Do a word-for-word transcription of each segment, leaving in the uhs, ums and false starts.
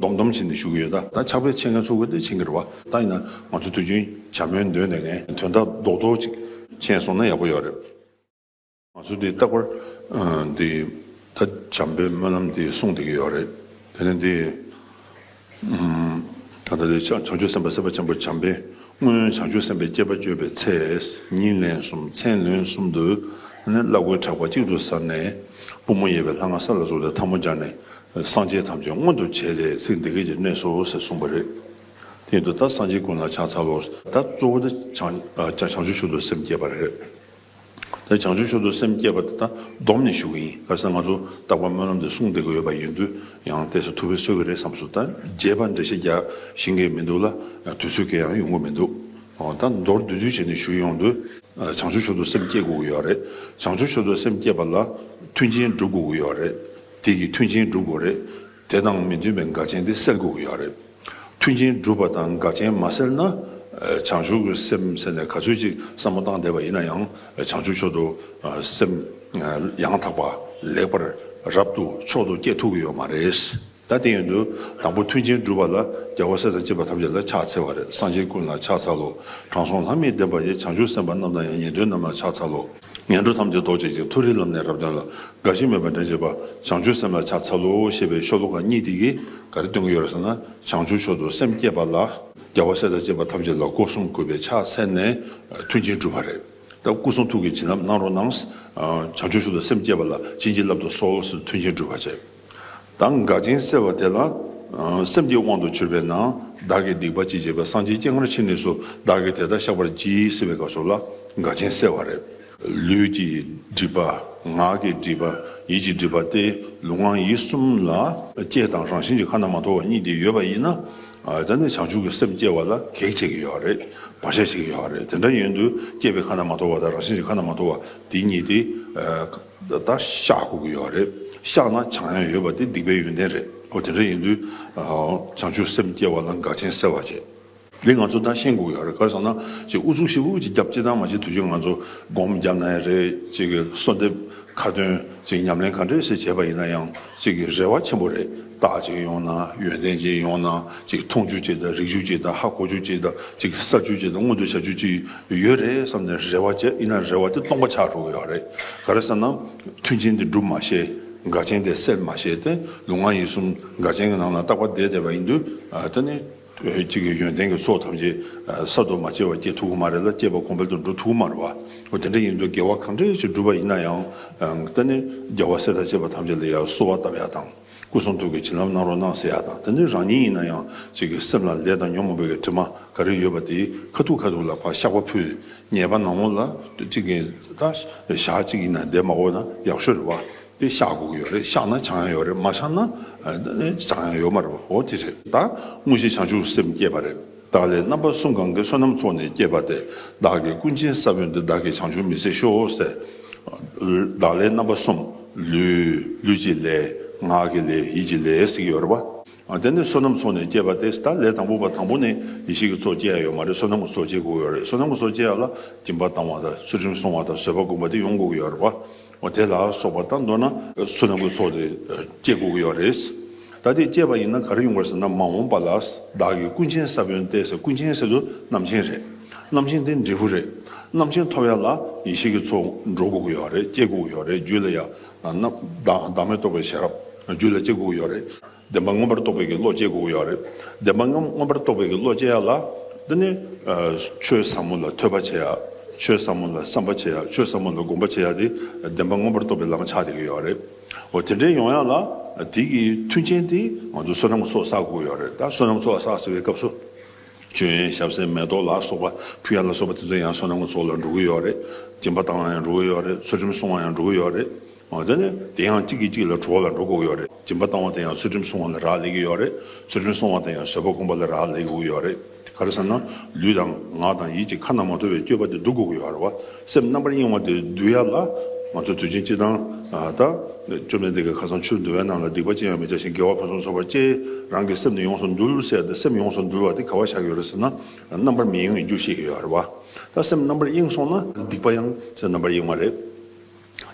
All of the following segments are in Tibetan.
སྡོམ་སྡོམ་བྱས་ནས་ཞུ་གི་ཡོད། ད་ད་ཕྱག་དཔེ་མཁྱེན་མཁན་ཚོ་གིས་དེ་མཁྱེན་གྱི་རེད་བ། ད་ཡིན་ན་ང་ཚོ་དུས་རྒྱུན་བྱ་མོའི་མདོ་ནས་ནས་དོན་དག་རྡོག་རྡོག་ཅིག་མཁྱེན་སོང་ན་ཡག་པོ་ཡོད་རེད། ང་ཚོ་འདི་རྟག་པར་ཨ་འདི་ད་བྱམས་པའི་སྨོན་ལམ་འདི་གསུངས་བསྡད་ཀྱི་ཡོད་རེད། དེ་ནས་འདི་ཨམ་ད་ལྟ་འདི་བྱང་བྱང་ཆུབ་སེམས་དཔའ་སེམས་དཔའ་ཆེན་པོ་བྱམས་པས་སྔོན་བྱང་ཆུབ་སེམས་དཔའི་བསྐྱེད་པ་བརྗོད་པའི་ཚེ། ཉིན་ལན་གསུམ་མཚན་ལན་གསུམ་དུ་ནི་བླ་གོས་ཕྲག་པ་གཅིག་ཏུ་གཟར་ནས་པུས་མོ་གཡས་པའི་ལྷ་ང་ས་ལ་བཙུགས་ཏེ་ཐལ་མོ་སྦྱར་ནས་སངས་རྒྱས་ཐམས་ཅད་མངོན་དུ་བྱས་ཏེ་ཚིག་འདི་སྐད་ཅེས་གནས་སོ་ཟེར་གསུངས་པ་རེད། དེ་ཡིན་དུས་ད་སངས་རྒྱས་ཀུན་ལ་ཕྱག་འཚལ་ལོ། ད་གཙོ་བོ་ད་བྱང་ཨ་བྱང་ཆུབ་མཆོག་ཏུ་སེམས་བསྐྱེད་པ་རེད། ད་བྱང་ཆུབ་མཆོག་ཏུ་སེམས་བསྐྱེད་པ་དེ་ད་སྡོམ་ནས་ཞུ་གི་ཡིན། ག་རེ་ཟེར་ན་ང་ཚོ་རྟག་པར་སྨོན་ལམ་དེ་གསུང་བསྡད་ཀྱི་ཡོད་པ་ཡིན་དུས་ཡང་ཏོག་ཙམ་ཐུབ་པས་གསོལ་གྱི་རེད་བསམ་སོང་། ད་རྒྱས་པ་འགྲེལ་བཤད་རྒྱག་ཤེས་ཀྱི་མི་འདུག་ལ། དུས་ཚོད་ཀྱིས་ཡང་ཡོང་གི་མི་འདུག། ཨོ་ད་མདོར་བསྡུས་བསྡུས་བྱས་ནས་ཞུ་ཡོང་དུས་བྱང་ཆུབ་མཆོག་ཏུ་སེམས་བསྐྱེད་དགོས་ཀྱི་ཡོད་རེད། བྱང་ཆུབ་མཆོག་ཏུ་སེམས་བསྐྱེད་པ་ལ་མཐུན་རྐྱེན་སྒྲུབ་དགོས་ཀྱི་ཡོད་རེད། དེ་གི་མཐུན་རྐྱེན་སྒྲུབ་དགོས་རེད། དེ་དང་མི་མཐུན་པའི་འགལ་རྐྱེན་དེ་སེལ་དགོས་ཀྱི་ཡོད་རེད། མཐུན་རྐྱེན་སྒྲུབ་པ་དང་འགལ་རྐྱེན་མ་སེལ་ན། ཨ་བྱང་ཆུབ་ཀྱི་སེམས་ཟེར་ནས་ག་ཚོད་ཅིག་བསམ་བློ་བཏང་བསྡད་པ་ཡིན་ན་ཡང་བྱང་ཆུབ་མཆོག་ཏུ་ཨ་སེམས་ཨ་ཡང་དག་པ་ལེགས་པར་རབ་ཏུ་མཆོག་ཏུ་སྐྱེ་ཐུབ་ཀྱི་ཡོད་མ་རེད། ད་དེ་ཡིན་དུས་དང་པོ་མཐུན་རྐྱེན་སྒྲུབ་པ་ལ་རྒྱལ་བ་སྲས་དང་བཅས་པ་ཐམས་ཅད་ལ་ཕྱག་འཚལ་བ་རེད། སངས་རྒྱས་ཀུན་ལ་ཕྱག་འཚལ་ལོ། དྲང་སྲོང་ལྷ་མིའི་བདེན་པ་ཡི། བྱང་ཆུབ་སེམས་དཔའ་རྣམས་དང་ཡང་། ཉན་ཐོས་རྣམས་ལ་ཕྱག་འཚལ་ལོ། ངན་འགྲོ་ཐམས་ཅད་ཟློག་བྱེད་ཅིང་། མཐོ་རིས་ལམ་ནས་རབ་བརྟན་ལ། རྒ་ཤི་མེད་པར་འདྲེན་བྱེད་པ། བྱང་ཆུབ་སེམས་ལ་ཕྱག་འཚལ་ལོ་ཞེས་པའི་ཤོ་ལོ་ཀ་གཉིས་དེ་གིས་ག་རེ་སྟོན་གྱི་ཡོད་རེད་ཟེར་ན། བྱང་ཆུབ་མཆོག་ཏུ་སེམས་བསྐྱེད་པ་ལ་རྒྱལ་བ་སྲས་དང་བཅས་པ་ཐམས་ཅད་ལ་སྒོ་གསུམ་གུས་པས་ཕྱག་འཚལ་ནས་མཐུན་རྐྱེན་སྒྲུབ་པ་རེད། ད་སྐུ་གསུང་ཐུགས་ཀྱི་བྱིན་རླབས་གནང་རོགས་གནང་། བྱང་ཆུབ་མཆོག་ཏུ་སེམས་བསྐྱེད་པ་ལ་བྱིན་གྱིས་བརླབ་ཏུ་གསོལ་ཟེར་མཐུན་རྐྱེན་སྒྲུབ་པ་བྱས། ད་འགལ་རྐྱེན་སེལ་བ་དེ་ལ། ཨ་སེམས་ཀྱི་དབང་དུ་གྱུར་པས་ན། བདག་གིས་སྡིག་པ་ཅི་བྱས་པའི། སངས་རྒྱས་སྤྱན་སྔར་ཕྱིན་ནས་སུ། བདག་གིས་དེ་ལྟར་བཤགས་པར་བགྱི་ཟེར་བའི་སྐབས་སུ་ལ་འགལ་རྐྱེན་སེལ་བ་རེད། ལུས་ཀྱི་སྒྲིབ་པ། ངག་གི་སྒྲིབ་པ། ཡིད་ཀྱི་སྒྲིབ་པ་སྟེ་ལུས་ངག་ཡིད་གསུམ་ལ་ལྕེ་དང་རང་བཞིན་གྱིས་ཁ་ན་མ་ཐོ་བ་གཉིས་དེ་ཡོད་པ་ཡིན་ན། ཨ་དེ་ནི་བྱང་ཆུབ་ཀྱི་སེམས་སྐྱེ་བ་ལ་གེགས་བྱེད་ཀྱི་ཡོད་རེད། བར་ཆད་བྱེད་ཀྱི་ཡོད་རེད། དེ་འདྲ་ཡིན་དུས་སྐྱེ་བའི་ཁ་ན་མ་ཐོ་བ་དང་རང་བཞིན་གྱིས་ཁ་ན་མ་ཐོ་བ་དེ་གཉིས་དེ་ཨ། ད་བཤགས་དགོས་ཀྱི་ཡོད་རེད། བཤགས་ན་བྱང་ཡང་ཡོད་པ་དེ་སྡིག་པའི་ཡོན་ཏན་རེད། འོ་དེ་འདྲ་ཡིན་དུས་ཨ་བྱང་ཆུབ་སེམས་སྐྱེ་བ་ལ་འགལ་རྐྱེན་སེལ་བ་བྱེད། འདི་ང་ཚོ་ད་ཤེས་དགོས་ཀྱི་ཡོད་རེད། ག་རེ་ཟེར་ན་ཅིག་ཨུ་ཚུགས་ཞེ་པོ་ཅིག་བརྒྱབ། སྤྱིར་བཏང་མ་བྱེད་དུས་ཅིག་ང་ཚོ་སྒོམ་བརྒྱབ་ན་ཡང་རེད། ཅིག་གི་གསོལ་འདེབས་ཁ་ཏོན་ཅིག་ཉམས་ལེན་ག་འདྲས་ཞིག་བྱས་པ་ཡིན་ན་ཡང་ཅིག་གི་རེ་བ་ཆེན་པོ་རེད། རྟགས་ཅིག་ཡོང་ན། ཡོན་ཏན་ཅིག་ཡོང་ན། ཅིག་མཐོང་རྒྱུ་ཅིག་དང་། རིག་རྒྱུ་ཅིག་དང་། ཧ་གོ་རྒྱུ་ཅིག་དང་། ཅིག་གསལ་རྒྱུ་ཅིག་དང་། མངོན་དུ་བྱ་རྒྱུ་ཅིག་ཡོད་རེད་བསམ་ནས་རེ་བ་བྱས། ཡིན་ན་རེ་བ་དེ་སྟོང་པ་ཆགས་འགྲོ་གི་ཡོད་རེད། ག་རེ་ཟེར་ན་མཐུན་རྐྱེན་དེ་སྒྲུབ་མ་ཤེས། འགལ་རྐྱེན་དེ་སེལ་མ་ཤེས་ཏེ་ལུས་ངག་ཡིད་གསུམ་འགལ་རྐྱེན་གྱི་ནང་ལ་རྟག་པར་བསྡད་བསྡད་པ་ཡིན་དུས་ཨ་དེ་ནི་གཅིག་གི་ཡོན་ཏན་གྱི་ཚོགས་ཐམས་ཅད་ཨ་གསར་དུ་མ་སྐྱེ་བ་སྐྱེ་ཐུབ་ཀྱི་མ་རེད་ལ། སྐྱེས་པ་གོང་འཕེལ་དུ་འགྲོ་ཐུབ་ཀྱི་མ་རེད་བ། འོ་དེ་འདྲ་ཡིན་དུས་དགེ་བ་གང་འདྲ་ཞིག་བསྒྲུབས་པ་ཡིན་ན་ཡང་ཨ་དེ་ནི་རྒྱལ་བ་སྲས་དང་བཅས་པ་ཐམས་ཅད་ལ་ཡང་གསོལ་བ་བཏབ་ཡ་དང་། སྐུ་གསུང་ཐུགས་ཀྱི་བྱིན་རླབས་གནང་རོགས་གནང་ཟེར་ཡ་དང་། དེ་ནི་རང་ཉིད་ཡིན་ན་ཡང་གཅིག་གི་སེམས་ལ་ལས་དང་ཉོན་མོངས་པའི་གི་དྲི་མ་ག་རེ་ཡོད་པ་དེ་ཁ་ཐུག་ཁ་ཐུག་ལ་ཕར་བཤགས་པ་ཕུལ། ཉེས་པ་ནག་མོ་ལ་གཅིག་གི་ད་ཞག་གཅིག་ཡིན་ན་བསྡད་མ་དགོས་ན་ཡག་ཤོས་རེད་བ། དེ་བཤགས་དགོས་ཀྱི་ཡོད་རེད། བཤགས་ན་བྱང་ཡང་ཡོད་རེད། མ་བཤགས་ན་ཨ་ནི་བྱང་ཡང་ཡོད་མ་རེད་བ། འོ་དེ་རེད། ད་དངོས་གཞི་བྱང་ཆུབ་སེམས་བསྐྱེད་པ་རེད། བདག་ལས་རྣམ་པ་གསུམ་གང་གིས། བསོད་ནམས་ཚོགས་ནི་བསྐྱེད་པ་སྟེ། བདག་གི་ཀུན་མཁྱེན་ས་བོན་ཏེ། བདག་གིས་བྱང་ཆུབ་མི་ཟད་ཤོག་ཟེར། བདག་ལས་རྣམ་པ་གསུམ། ལུས། ལུས་ཀྱི་ལས། ངག་གི་ལས། ཡིད་ཀྱི་ལས་ཟེར་གྱི་ཡོད་རེད་བ། ཨ་དེ་ནས་བསོད་ནམས་ཚོགས་ནི་བསྐྱེད་པ་སྟེ། ད་ལས་དང་པོ་པ་དང་པོ་ནས་ཡེ་ཤེས་ཀྱི་ཚོགས་སྐྱེ་ཡ་ཡོད་མ་རེད། བསོད་ནམས་ཀྱི་ཚོགས་སྐྱེ་དགོས་ཡོད་རེད། བསོད་ནམས་ཀྱི་ཚོགས་སྐྱེ་ཡ་ལ་སྦྱིན་པ་བཏང་བ་དང་། ཚུལ་ཁྲིམས་བསྲུང་བ་དང་། བཟོད་པ་བསྒོམ་པ་དེ་ཡོང་དགོས་ཀྱི་ཡོད་རེད་བ། འོ་དེ་ལ་སོགས་པ་ད་མདོར་ན་བསོད་ནམས་ཀྱི་ཚོགས་དེ་སྐྱེ་དགོས་ཀྱི་ཡོད་རེད། ད་དེ་སྐྱེས་པ་ཡིན་ན་ག་རེ་ཡོང་གི་རེད་ཟེར་ན། མ་འོངས་པ་ལ་བདག་གི་ཀུན་མཁྱེན་ས་བོན་ཏེ་ཟེར། ཀུན་མཁྱེན་ཟེར་དུས་རྣམ་མཁྱེན་རེད། རྣམ་མཁྱེན་དེ་འབྲས་བུ་རེད། རྣམ་མཁྱེན་ཐོབ་ཡ་ལ་ཡེ་ཤེས་ཀྱི་ཚོགས་འགྲོ་དགོས་ཀྱི་ཡོད་རེད། སྐྱེ་དགོས་ཀྱི་ཡོད་རེད། རྒྱུད་ལ་ཡ་རྣམ་བདག་བདག་མེད་རྟོགས་པའི་ཤེས་རབ་རྒྱུད་ལ་སྐྱེ་དགོས་ཀྱི་ཡོད་རེད། བདེན་པ་མངོན་པར་རྟོགས་པའི་གི་བློ་སྐྱེ་དགོས་ཀྱི་ཡོད་རེད། བདེན་པ་མངོན་མངོན་པར་རྟོགས་པའི་གི་བློ་སྐྱེ་ཡ་ལ་འདི་ནི་ཨ་ཆོས་ཟབ་མོ་ལ་ཐོས་པ་བྱེད་ཡ། ཆོས་ཟབ་མོ་ལ་བསམ་པ་བྱེད་ཡ། ཆོས་ཟབ་མོ་ལ་སྒོམ་པ་བྱེད་ཡ་དེ་བདེན་པ་མངོན་པར་རྟོགས་པའི་ལམ་ཆགས་བསྡད་ཀྱི་ཡོད་རེད། འོ་དེ་འདྲའི་ཡོང་ཡ་ལ་དེ་གི་མཐུན་རྐྱེན་དེ་ང་ཚོ་བསོད་ནམས་ཀྱི་ཚོགས་བསགས་དགོས་ཀྱི་ཡོད་རེད། ད་བསོད་ནམས་ཚོགས་བསགས་ཟེར་བའི་སྐབས་སུ། མཆོད་ཡོན་ཞབས་བསིལ་མེ་ཏོག་ལ་སོགས་པ་ཕུལ་ཡ་ལ་སོགས་པ་དེ་ཚོ་ཡང་བསོད་ནམས་ཀྱི་ཚོགས་ལ་འགྲོ་གི་ཡོད་རེད། སྦྱིན་པ་བཏང་བ་ཡང་འགྲོ་གི་ཡོད་རེད། ཚུལ་ཁྲིམས་བསྲུང་བ་ཡང་འགྲོ་གི་ཡོད་རེད། འོ་དེ་ནས་དེ་ཡང་གཅིག་གིས་གཅིག་ལ་གྲོགས་ལ་འགྲོ་དགོས་ཀྱི་ཡོད་རེད། སྦྱིན་པ་བཏང་བ་དེ་ཡང་ཚུལ་ཁྲིམས་བསྲུང་བ་ལ་རག་ལས་ཀྱི་ཡོད་རེད། ཚུལ་ཁྲིམས་བསྲུང་བ་དེ་ཡང་བཟོད་པ་སྒོམ་པ་ལ་རག་ལས་ཀྱི་ཡོད་རེད། ག་རེ་ཟེར་ན། ལུས་དང་ངག་དང་ཡིད་ཀྱི་ཁ་ན་མ་ཐོ་བའི་སྤྱོད་པ་དེ་བསྡུ་དགོས་ཀྱི་ཡོད་རེད་བ། སེམས་རྣམ་པར་གཡེང་བ་དེ་བསྡུ་ཡ་ལ། ང་ཚོ་དུས་རྒྱུན་སྤྱིར་བཏང་ད་བཅོམ་ལྡན་འདས་ཀྱིས་ཁ་སང་ཆོས་འདུལ་བའི་ནང་ལ། སྡིག་པ་ཅི་ཡང་མི་བྱ་ཞིང་། དགེ་བ་ཕུན་སུམ་ཚོགས་པར་སྤྱད། རང་གི་སེམས་ནི་ཡོངས་སུ་འདུལ་ཟེར་ཏེ། སེམས་ཡོངས་སུ་འདུལ་བ་དེ་ག་པར་བཞག་ཡོད་རེད་ཟེར་ན། རྣམ་པར་མི་གཡེང་བའི་རྒྱུ་བཤད་ཀྱི་ཡོད་རེད་བ། ད་སེམས་རྣམ་པར་གཡེང་སོང་ན་སྡིག་པ་ཡང་སེམས་རྣམ་པར་གཡེང་བ་རེད།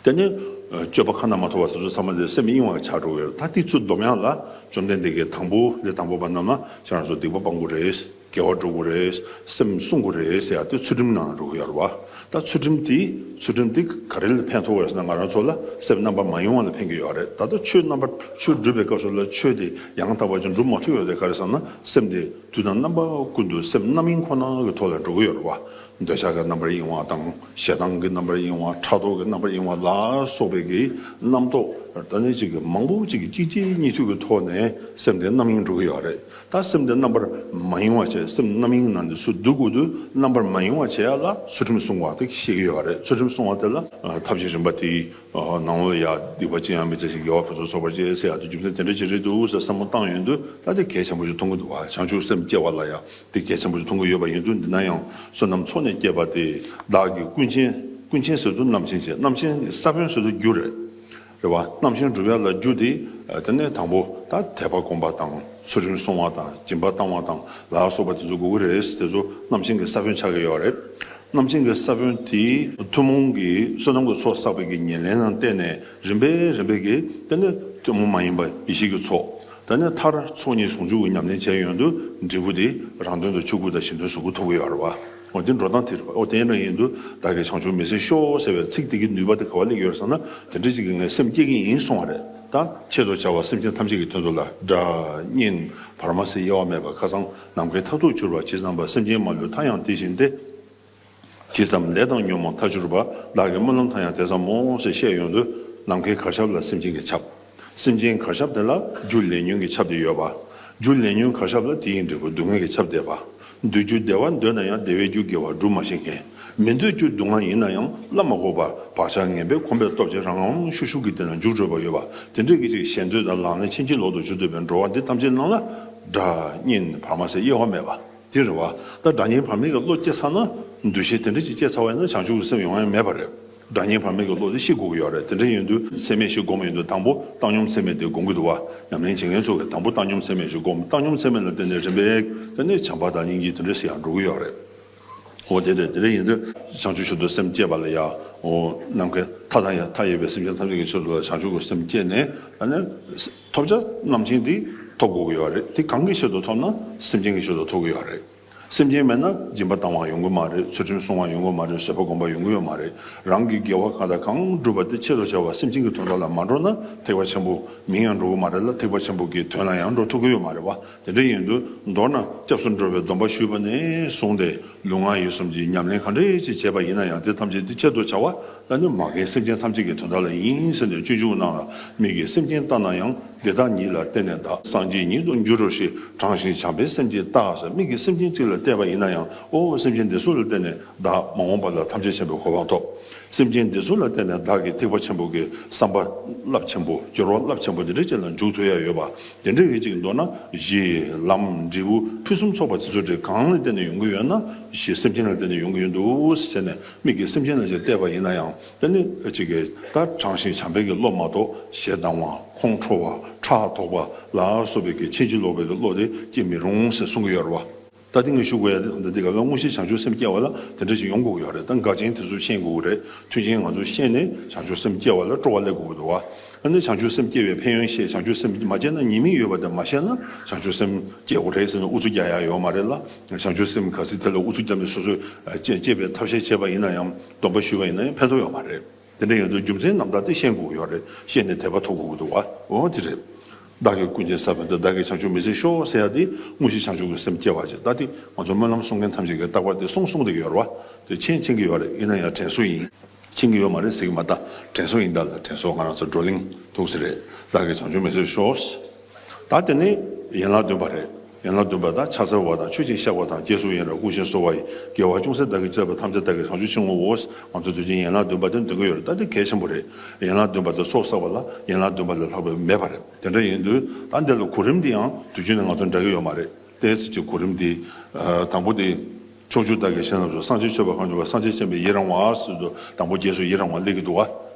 དེ་ནས་ སྤྱོད་པ་ཁ་ན་མ་ཐོ་བ་དེ་ཚོ་ཚང་མ་དེ་སེམས་གཡེང་བ་ཆགས་འགྲོ་གི་ཡོད། ད་དེ་ཚོ་སྡོམ་ཡག་ལ་བཅོམ་ལྡན་འདས་ཀྱིས་དང་པོ་ལས་དང་པོ་པ་རྣམས་ལ་ཁྱེད་རང་ཚོ་སྡིག་པ་སྤང་དགོས་རེད། དགེ་བ་སྒྲུབ་དགོས་རེད། སེམས་བསྲུང་དགོས་རེད་ཟེར་ཡག་དེ་ཚུལ་ཁྲིམས་ནང་འགྲོ་གི་ཡོད་རེད་བ། ད་ཚུལ་ཁྲིམས་དེ་ཚུལ་ཁྲིམས་དེ་ག་རེ་ལ་ཕན་ཐོགས་རེད་ཟེར་ན། ང་རང་ཚོ་ལ་སེམས་རྣམ་པར་མ་གཡེང་བ་ལ་ཕན་གྱི་ཡོད་རེད། ད་ལྟ་ཆོས་རྣམ་པར་ཆོས་སྒྲུབ་པའི་སྐབས་སུ་ལ་ཆོས་དེ་ཡང་དག་པ་ཅིག་སྒྲུབ་མ་ཐུབ་ཡོད་དེ། ག་རེ་ཟེར་ན་སེམས་དེ་དུས་དང་རྣམ་པ་ཀུན་ཏུ་སེམས་རྣམ་གཡེང་ཁོ་ན་གི་ཐོག་ལ་འགྲོ་གི་ཡོད་རེད་བ། འདོད་ཆགས་ཀྱི་རྣམ་པར་གཡེང་བ་དང་ཞེ་སྡང་གི་རྣམ་པར་གཡེང་བ། ཕྲག་དོག་གི་རྣམ་པར་གཡེང་བ་ལ་སོགས་པའི་གི་རྣམ་རྟོག་ད་ནི་ཅིག་གི་མང་པོ་ཅིག་གི་གཅིག་རྗེས་གཉིས་མཐུད་ཀྱི་ཐོག་ནས་སེམས་དེ་རྣམ་གཡེང་འགྲོ་གི་ཡོད་རེད། ད་སེམས་དེ་རྣམ་པར་མ་གཡེང་བ་བྱས། སེམས་རྣམ་གཡེང་ནང་དུ་ཚུར་འདུ་དགོས་དུས་རྣམ་པར་མ་གཡེང་བ་བྱེད་ཡག་ལ་ཚུལ་ཁྲིམས་སྲུང་བ་དེ་ཤེས་ཀྱི་ཡོད་རེད། ཚུལ་ཁྲིམས་སྲུང་བ་དེ་ལ་ཨ་ཐབས་ཤེས་རིམ་པ་དེ་ཨ་ནང་ལོགས་ཡ་སྡིག་པ་ཅི་ཡང་མི་བྱ་ཞིང་དགེ་བ་ཕུན་སུམ་ཚོགས་པར་སྤྱད་ཟེར་ཡག་དེ་རྒྱུ་མཚན་དེ་འདྲ་ཅིག་རེད་འདུག་ཟེར་བསམ་བློ་བཏང་ཡོང་དུས་ད་དེ་གལ་ཆེན་པོ་ཞིག་མཐོང་གི་འདུག་བ། བྱང་ཆུབ་སེམས་བསྐྱེད་པ་ལ་ཡང་དེ་གལ་ཆེན་པོ་ཞིག་མཐོང་གི་ཡོད་པ་ཡིན་དུས། འདི་ན་ཡང་བསོད་ནམས་ཚོགས་ནས་བསྐྱེད་པ་དེ་བདག་གི་ཀུན་མཁྱེན། ཀུན་མཁྱེན་ཟེར་དུས་རྣམ་མཁྱེན་བྱས། རྣམ་མཁྱེན་གྱི་ས་བོན་ཟེར་དུས་རྒྱུ་རེད། རེད་བ། རྣམ་མཁྱེན་སྒྲུབ་ཡག་ལ་རྒྱུ་དེ་དེ་ནས་དང་པོ་ད་དད་པ་སྒོམ་པ་དང་ཚུལ་ཁྲིམས་སྲུང་བ་དང་སྦྱིན་པ་བཏང་བ་དང་ལ་སོགས་པ་དེ་ཚོ་དགོས་ཀྱི་རེད། དེ་ཚོ་རྣམ་མཁྱེན་གྱི་ས་བོན་ཆགས་ཀྱི་ཡོད་རེད། རྣམ་མཁྱེན་གྱི་ས་བོན་དེ་ཐུན་མོང་གི་བསོད་ནམས་ཀྱི་ཚོགས་བསགས་པའི་གི་ཉེར་ལེན་ལ་བརྟེན་ནས་རིམ་པས་རིམ་པས་ཀྱིས་དེ་ནས་ཐུན་མོང་མ་ཡིན་པ་ཡེ་ཤེས་ཀྱི་ཚོགས། ད་ནི་མཐར་ཚོགས་གཉིས་ཟུང་འཇུག་གི་ཉམས་ལེན་བྱས་ཡོང་དུས་འབྲས་བུ་དེ་རང་དོན་དུ་ཆོས་སྐུ་དང་གཞན་དོན་གཟུགས་སྐུ་ཐོབ་ཀྱི་ཡོད་རེད་བ། འོ་དེ་འགྲོ་སྟངས་དེ་རེད་བ། འོ་དེ་འདྲ་ཡིན་དུས་བདག་གིས་བྱང་ཆུབ་མི་ཟད་ཤོག་ཟེར་བའི་ཚིག་དེ་གི་ནུས་པ་དེ་ག་པར་སླེབས་ཀྱི་ཡོད་རེད་ཟེར་ན། དེ་འདྲ་ཅིག་གིས་ངས་སེམས་བསྐྱེད་ཀྱི་ཡིན་གསུང་བ་རེད། ད་ཆེད་དུ་བྱ་བ་སེམས་ཅན་ཐམས་ཅད་ཀྱི་དོན་དུ་ལ། སྒྲ་སྙན་བར་མ་ཟད་དབྱེ་བ་མེད་པ། ཁ་སང་ནམ་མཁའི་མཐར་ཐུག་གྱུར་པ་ཇི་ཙམ་པ། སེམས་ཅན་མ་ལུས་མཐའ་ཡང་དེ་བཞིན་ཏེ། ཇི་ཙམ་ལས་དང་ཉོན་མོངས་མཐར་གྱུར་པ། བདག་གི་སྨོན་ལམ་མཐའ་ཡང་དེ་ཙམ་མོ་ཟེར་བཤད་ཡོང་དུས། ནམ་མཁའི་གར་ཞབས་ལ་སེམས་ཅན་གྱིས་ཁྱབ། སེམས་ཅན་གར་ཞབས་དེ་ལ་རྒྱུ་ལས་ཉོན་གྱི་ཁྱབ་དེ་ཡོད་པ། རྒྱུ་ལས་ཉོན་གར་ཞབས་ལ་དེ་ཡི་འབྲས་བུ་སྡུག་བསྔལ་གྱི་ཁྱབ་བསྡད་པ། འདོད་རྒྱུ་བདེ་བ་འདོད་ན་ཡང་བདེ་བའི་རྒྱུ་དགེ་བ་སྒྲུབ་མ་ཤེས་མཁན། མི་འདོད་རྒྱུ་སྡུག་བསྔལ་ཡིན་ན་ཡང་སླབ་མ་དགོས་པར་བག་ཆགས་ངན་པའི་ཁོམ་པའི་སྟོབས་ཀྱིས་རང་རང་ཤུགས་ཤུགས་ཀྱིས་དེ་ལ་འཇུག་འགྲོ་བ་ཡོད་པ། དེ་འདྲའི་གི་ཅིག་ཞེ་འདོད་དང་ལག་ལེན་ཕྱིན་ཅི་ལོག་ཏུ་གྱུར་འདོད་པའི་འགྲོ་བ་འདི་ཐམས་ཅད་ནང་ལ་སྒྲ་སྙན་བར་མ་ཟད་དབྱེ་བ་མེད་པ། དེ་རེད་བ། ད་སྒྲ་སྙན་བར་མའི་གི་བློ་སྐྱེས་ཚར་ན། འདུ་ཤེས་དེ་འདྲ་ཅིག་སྐྱེས་ཚར་བ་ཡིན་ན་བྱང་ཆུབ་ཀྱི་སེམས་ཡོང་ཡ་མེད་པ་རེད། སྒྲ་སྙན་བར་མའི་གི་བློ་དེ་ཤེས་དགོས་ཀྱི་ཡོད་རེད། དེ་འདྲ་ཡིན་དུས་ཚད་མེད་བཞི་སྒོམ་ཡོང་དུས་དང་པོ་བཏང་སྙོམས་ཚད་མེད་དེ་སྒོམ་གྱི་འདུག་བ། ཉམས་ལེན་བྱེད་མཁན་ཚོ་གིས་དང་པོ་བཏང་སྙོམས་ཚད་མེད་བཞི་སྒོམ། བཏང་སྙོམས་ཚད་མེད་ལ་བརྟེན་ནས་རིམ་པས་དེ་ནས་བྱམས་པ་དང་སྙིང་རྗེ་དེ་འདྲ་ཟེར་ཡང་འགྲོ་གི་ཡོད་རེད། འོ་དེ་རེད། དེ་འདྲ་ཡིན་དུས་བྱང་ཆུབ་མཆོག་ཏུ་སེམས་བསྐྱེད་པ་ལ་ཡ། འོ་ནམ་མཁའི་མཐའ་དང་ཡང་མཐའ་ཡས་པའི་སེམས་ཅན་ཐམས་ཅད་ཀྱི་ཆེད་དུ་ལ་བྱང་ཆུབ་ཀྱི་སེམས་བསྐྱེད་ནས། ཨ་ནི་ཐོབ་བྱ་རྣམ་མཁྱེན་དེ་ཐོབ་དགོས་ཀྱི་ཡོད་རེད། དེ་གང་གི་ཆེད་དུ་ཐོབ་ན། སེམས་ཅན་གྱི་ཆེད་དུ་ཐོབ་ཀྱི་ཡོད་རེད། སེམས་ཅན་མེད་ན་སྦྱིན་པ་བཏང་བ་ཡོང་གི་མ་རེད། ཚུལ་ཁྲིམས་སྲུང་བ་ཡོང་གི་མ་རེད། བཟོད་པ་སྒོམ་པ་ཡོང་གི་ཡོད་མ་རེད། རང་གི་དགེ་བ་གང་དང་གང་བསྒྲུབས་པ་དེ་ཆེད་དུ་བྱ་བ་སེམས་ཅན་གྱི་དོན་དག་ལ་མ་འགྲོ་ན་ཐེག་པ་ཆེན་པོ་མིང་ཡང་འགྲོ་གི་མ་རེད་ལ། ཐེག་པ་ཆེན་པོ་གི་དོན་ལ་ཡང་འགྲོ་ཐུབ་ཀྱི་ཡོད་མ་རེད་བ། དེ་འདྲ་ཡིན་དུས་མདོར་ན་སྐྱབས་སུ་འགྲོ་བའི་སྡོམ་པ་ཞུས་པ་ནས་བཟུང་སྟེ་ལུས་ངག་ཡིད་གསུམ་གྱི་ཉམས་ལེན་ག་འདྲ་ཅིག་བྱས་པ་ཡིན་ན་ཡང་དེ་ཐམས་ཅད་དེ་ཆེད་དུ་བྱ་བ་ད་ནི་མ་རྒན་སེམས་ཅན་ཐམས་ཅད་ཀྱི་དོན་དག་ལ་ཡིན་ཟེར་ནས། སྤྱོད་འཇུག་ནང་ལ་མིག་གིས་སེམས་ཅན་ལྟ་ན་ཡང་། འདི་དག་ཉིད་ལ་བལྟས་ནས་བདག་སངས་རྒྱས་ཉིད་དུ་འགྱུར་རོ་ཞེས། དྲང་ཞིང་བྱམས་པའི་སེམས་ཀྱིས་བལྟ་ཟེར། མིག་གིས་སེམས་ཅན་གཅིག་ལ་བལྟས་པ་ཡིན་ན་ཡང་། ཨོ་སེམས་ཅན་འདི་ཚོ་ལ་བལྟས་ནས་བདག་མ་འོངས་པ་ལ་ཐམས་ཅད་མཁྱེན་པའི་གོ་འཕང་ཐོབ། སེམས་ཅན་འདི་ཚོ་ལ་བལྟས་ནས་བདག་གིས་ཐེག་པ་ཆེན་པོ་གི་བསམ་པ་རླབས་ཆེན་པོ། སྦྱོར་བ་རླབས་ཆེན་པོ་འདི་འདྲ་ཅིག་ལ་འཇུག་ཐུབ་ཡ་ཡོད་པ། དེ་འདྲ་གི་ཅིག་མདོར་ན་གཞི་ལམ་འབྲས་བུ་ཕུན་སུམ་ཚོགས་པ་དེ་ཚོ་དེ་གང་ལ་བརྟེན་ནས་ཡོང་གི་ཡོད་ན། གཞི་སེམས་ཅན་ལ་བརྟེན་ནས་ཡོང་གི་ཡོད་འདུག་ཟེར་ནས་མིག་གིས་སེམས་ཅན་ལ་ཅིག་བལྟས་པ་ཡིན་ན་ཡང་། དེ་ནི་ཅིག་གིས་ད་དྲང་ཞིང་བྱམས་པའི་གི་བློ་མ་གཏོགས་ཞེ་སྡང་བ། ཁོང་ཁྲོ་བ། ཕྲག་དོག་པ་ལ་སོགས་པའི་གི་ཕྱིན་ཅི་ལོག་པའི་གི་བློ་དེ་སྐྱེ་མི་རུང་ཟེར་གསུང་གི་ཡོད་རེད་བ། ད་དེ་ངས་ཞུ་དགོས་ཡ་དེ་ད་འདི་ག་ལ་དངོས་གཞི་བྱང་ཆུབ་སེམས་སྐྱེ་བ་ལ་དེ་འདྲ་ཞིག་ཡོང་དགོས་ཀྱི་ཡོད་རེད། ད་འགག་རྐྱེན་དེ་ཚོ་ཤེས་དགོས་ཀྱི་རེད། མཐུན་རྐྱེན་ང་ཚོས་ཤེས་ནས་བྱང་ཆུབ་སེམས་སྐྱེ་བ་ལ་སྤྲོ་བ་སླེབས་དགོས་ཀྱི་འདུག་བ། ཨ་ནི་བྱང་ཆུབ་སེམས་སྐྱེ་བའི་ཕན་ཡོན་ཤེས། བྱང་ཆུབ་སེམས་མ་སྐྱེ་ན་ཉེས་དམིགས་ཡོད་པ་དེ་མ་ཤེས་ན་བྱང་ཆུབ་སེམས་སྐྱེ་དགོས་རེད་ཟེར་ནས་ཨུ་ཚུགས་རྒྱག་ཡ་ཡོད་མ་རེད་ལ། བྱང་ཆུབ་སེམས་ག་ཚོད་དེ་ལ་ཨུ་ཚུགས་རྒྱབ་ནས་སོ་སོས་སྐྱེ་སྐྱེ་བའི་ཐབས་ཤེས་བྱས་པ་ཡིན་ན་ཡང་། སྡོམ་པ་ཞུས་པ་ཡིན་ན་ཡང་ཕན་ཐོགས་ཡོད་མ་རེད། དེ་འདྲ་ཡིན་དུས་རྒྱུ་མཚན་རྣམ་དག་དེ་ཤེས་དགོས་ཀྱི་ཡོད་རེད། ཤེས་ནས་དད་པ་ཐོབ་དགོས་ཀྱི་འདུག་བ། འོ་དེ་རེད། བདག་གི་ཀུན་མཁྱེན་ས་བོན་དུ། བདག་གིས་བྱང་ཆུབ་མི་ཟད་ཤོག་ཟེར་ཡ་དེ་དངོས་གཞི་བྱང་ཆུབ་ཀྱི་སེམས་སྐྱེ་བ་བྱེད། ད་དེ་ང་ཚོ་སྨོན་ལམ་གསུང་མཁན་ཐམས་ཅད་ཀྱིས་རྟག་པར་དེ་གསུང་གསུང་བསྡད་ཀྱི་ཡོད་རེད་བ། དེ་མཁྱེན་མཁྱེན་གྱི་ཡོད་རེད། ཡིན་ན་ཡང་དྲན་གསོ་ཡིན། མཁྱེན་གྱི་ཡོད་མ་རེད་ཟེར་གྱི་མ་རེད། དྲན་གསོ་ཡིན། ད་ལ་དྲན་གསོ་ང་རང་ཚོ་བགྲོ་གླེང་ཐུགས་སུ་རེད། བདག་གིས་བྱང་ཆུབ་མི་ཟད་ཤོག། ད་དེ་ནས་ཡན་ལག་བདུན་པ་རེད། ཡན་ལག་བདུན་པ་ད་ཕྱག་འཚལ་བ་དང་ཆོས་ཀྱི་བཤགས་པ་དང་རྗེས་སུ་ཡི་རང་བསྐུལ་ཞིང་གསོལ་བ་ཡི། དགེ་བ་ཅུང་ཟད་བདག་གིས་བྱས་པ་ཐམས་ཅད་བདག་གིར་བྱང་ཆུབ་ཕྱིར་བསྔོའོ། ང་ཚོ་དུས་རྒྱུན་ཡན་ལག་བདུན་པ་དེ་འདོན་གྱི་ཡོད་རེད། ད་དེ་གལ་ཆེན་པོ་རེད། ཡན་ལག་བདུན་པ་དེ་ཚོགས་བསགས་པ་ལ་ཡན་ལག་བདུན་པ་ལས་ལྷག་པ་མེད་པ་རེད། དེ་འདྲ་ཡིན་དུས་ད་འདི་ལ་གོ་རིམ་དེ་ཡང་དུས་རྒྱུན་ནས་ང་ཚོ་འདྲ་གི་ཡོད་མ་རེད། ཏོག་ཙམ་ཅིག་གོ་རིམ་དེ། ཨ། དང་པོ་དེ། ཕྱོགས་བཅུའི་བདག་གིས་གཞན་ལ་བཟོད། སངས་རྒྱས་མཆོད་པ་གང་བྱུང་བ། སངས་རྒྱས་བྱམས་པས་ཡི་རང་བ་ཟེར་དུས་དང་པོ་རྗེས་སུ་ཡི་རང་བ་སླེབས་ཀྱི་འདུག་བ།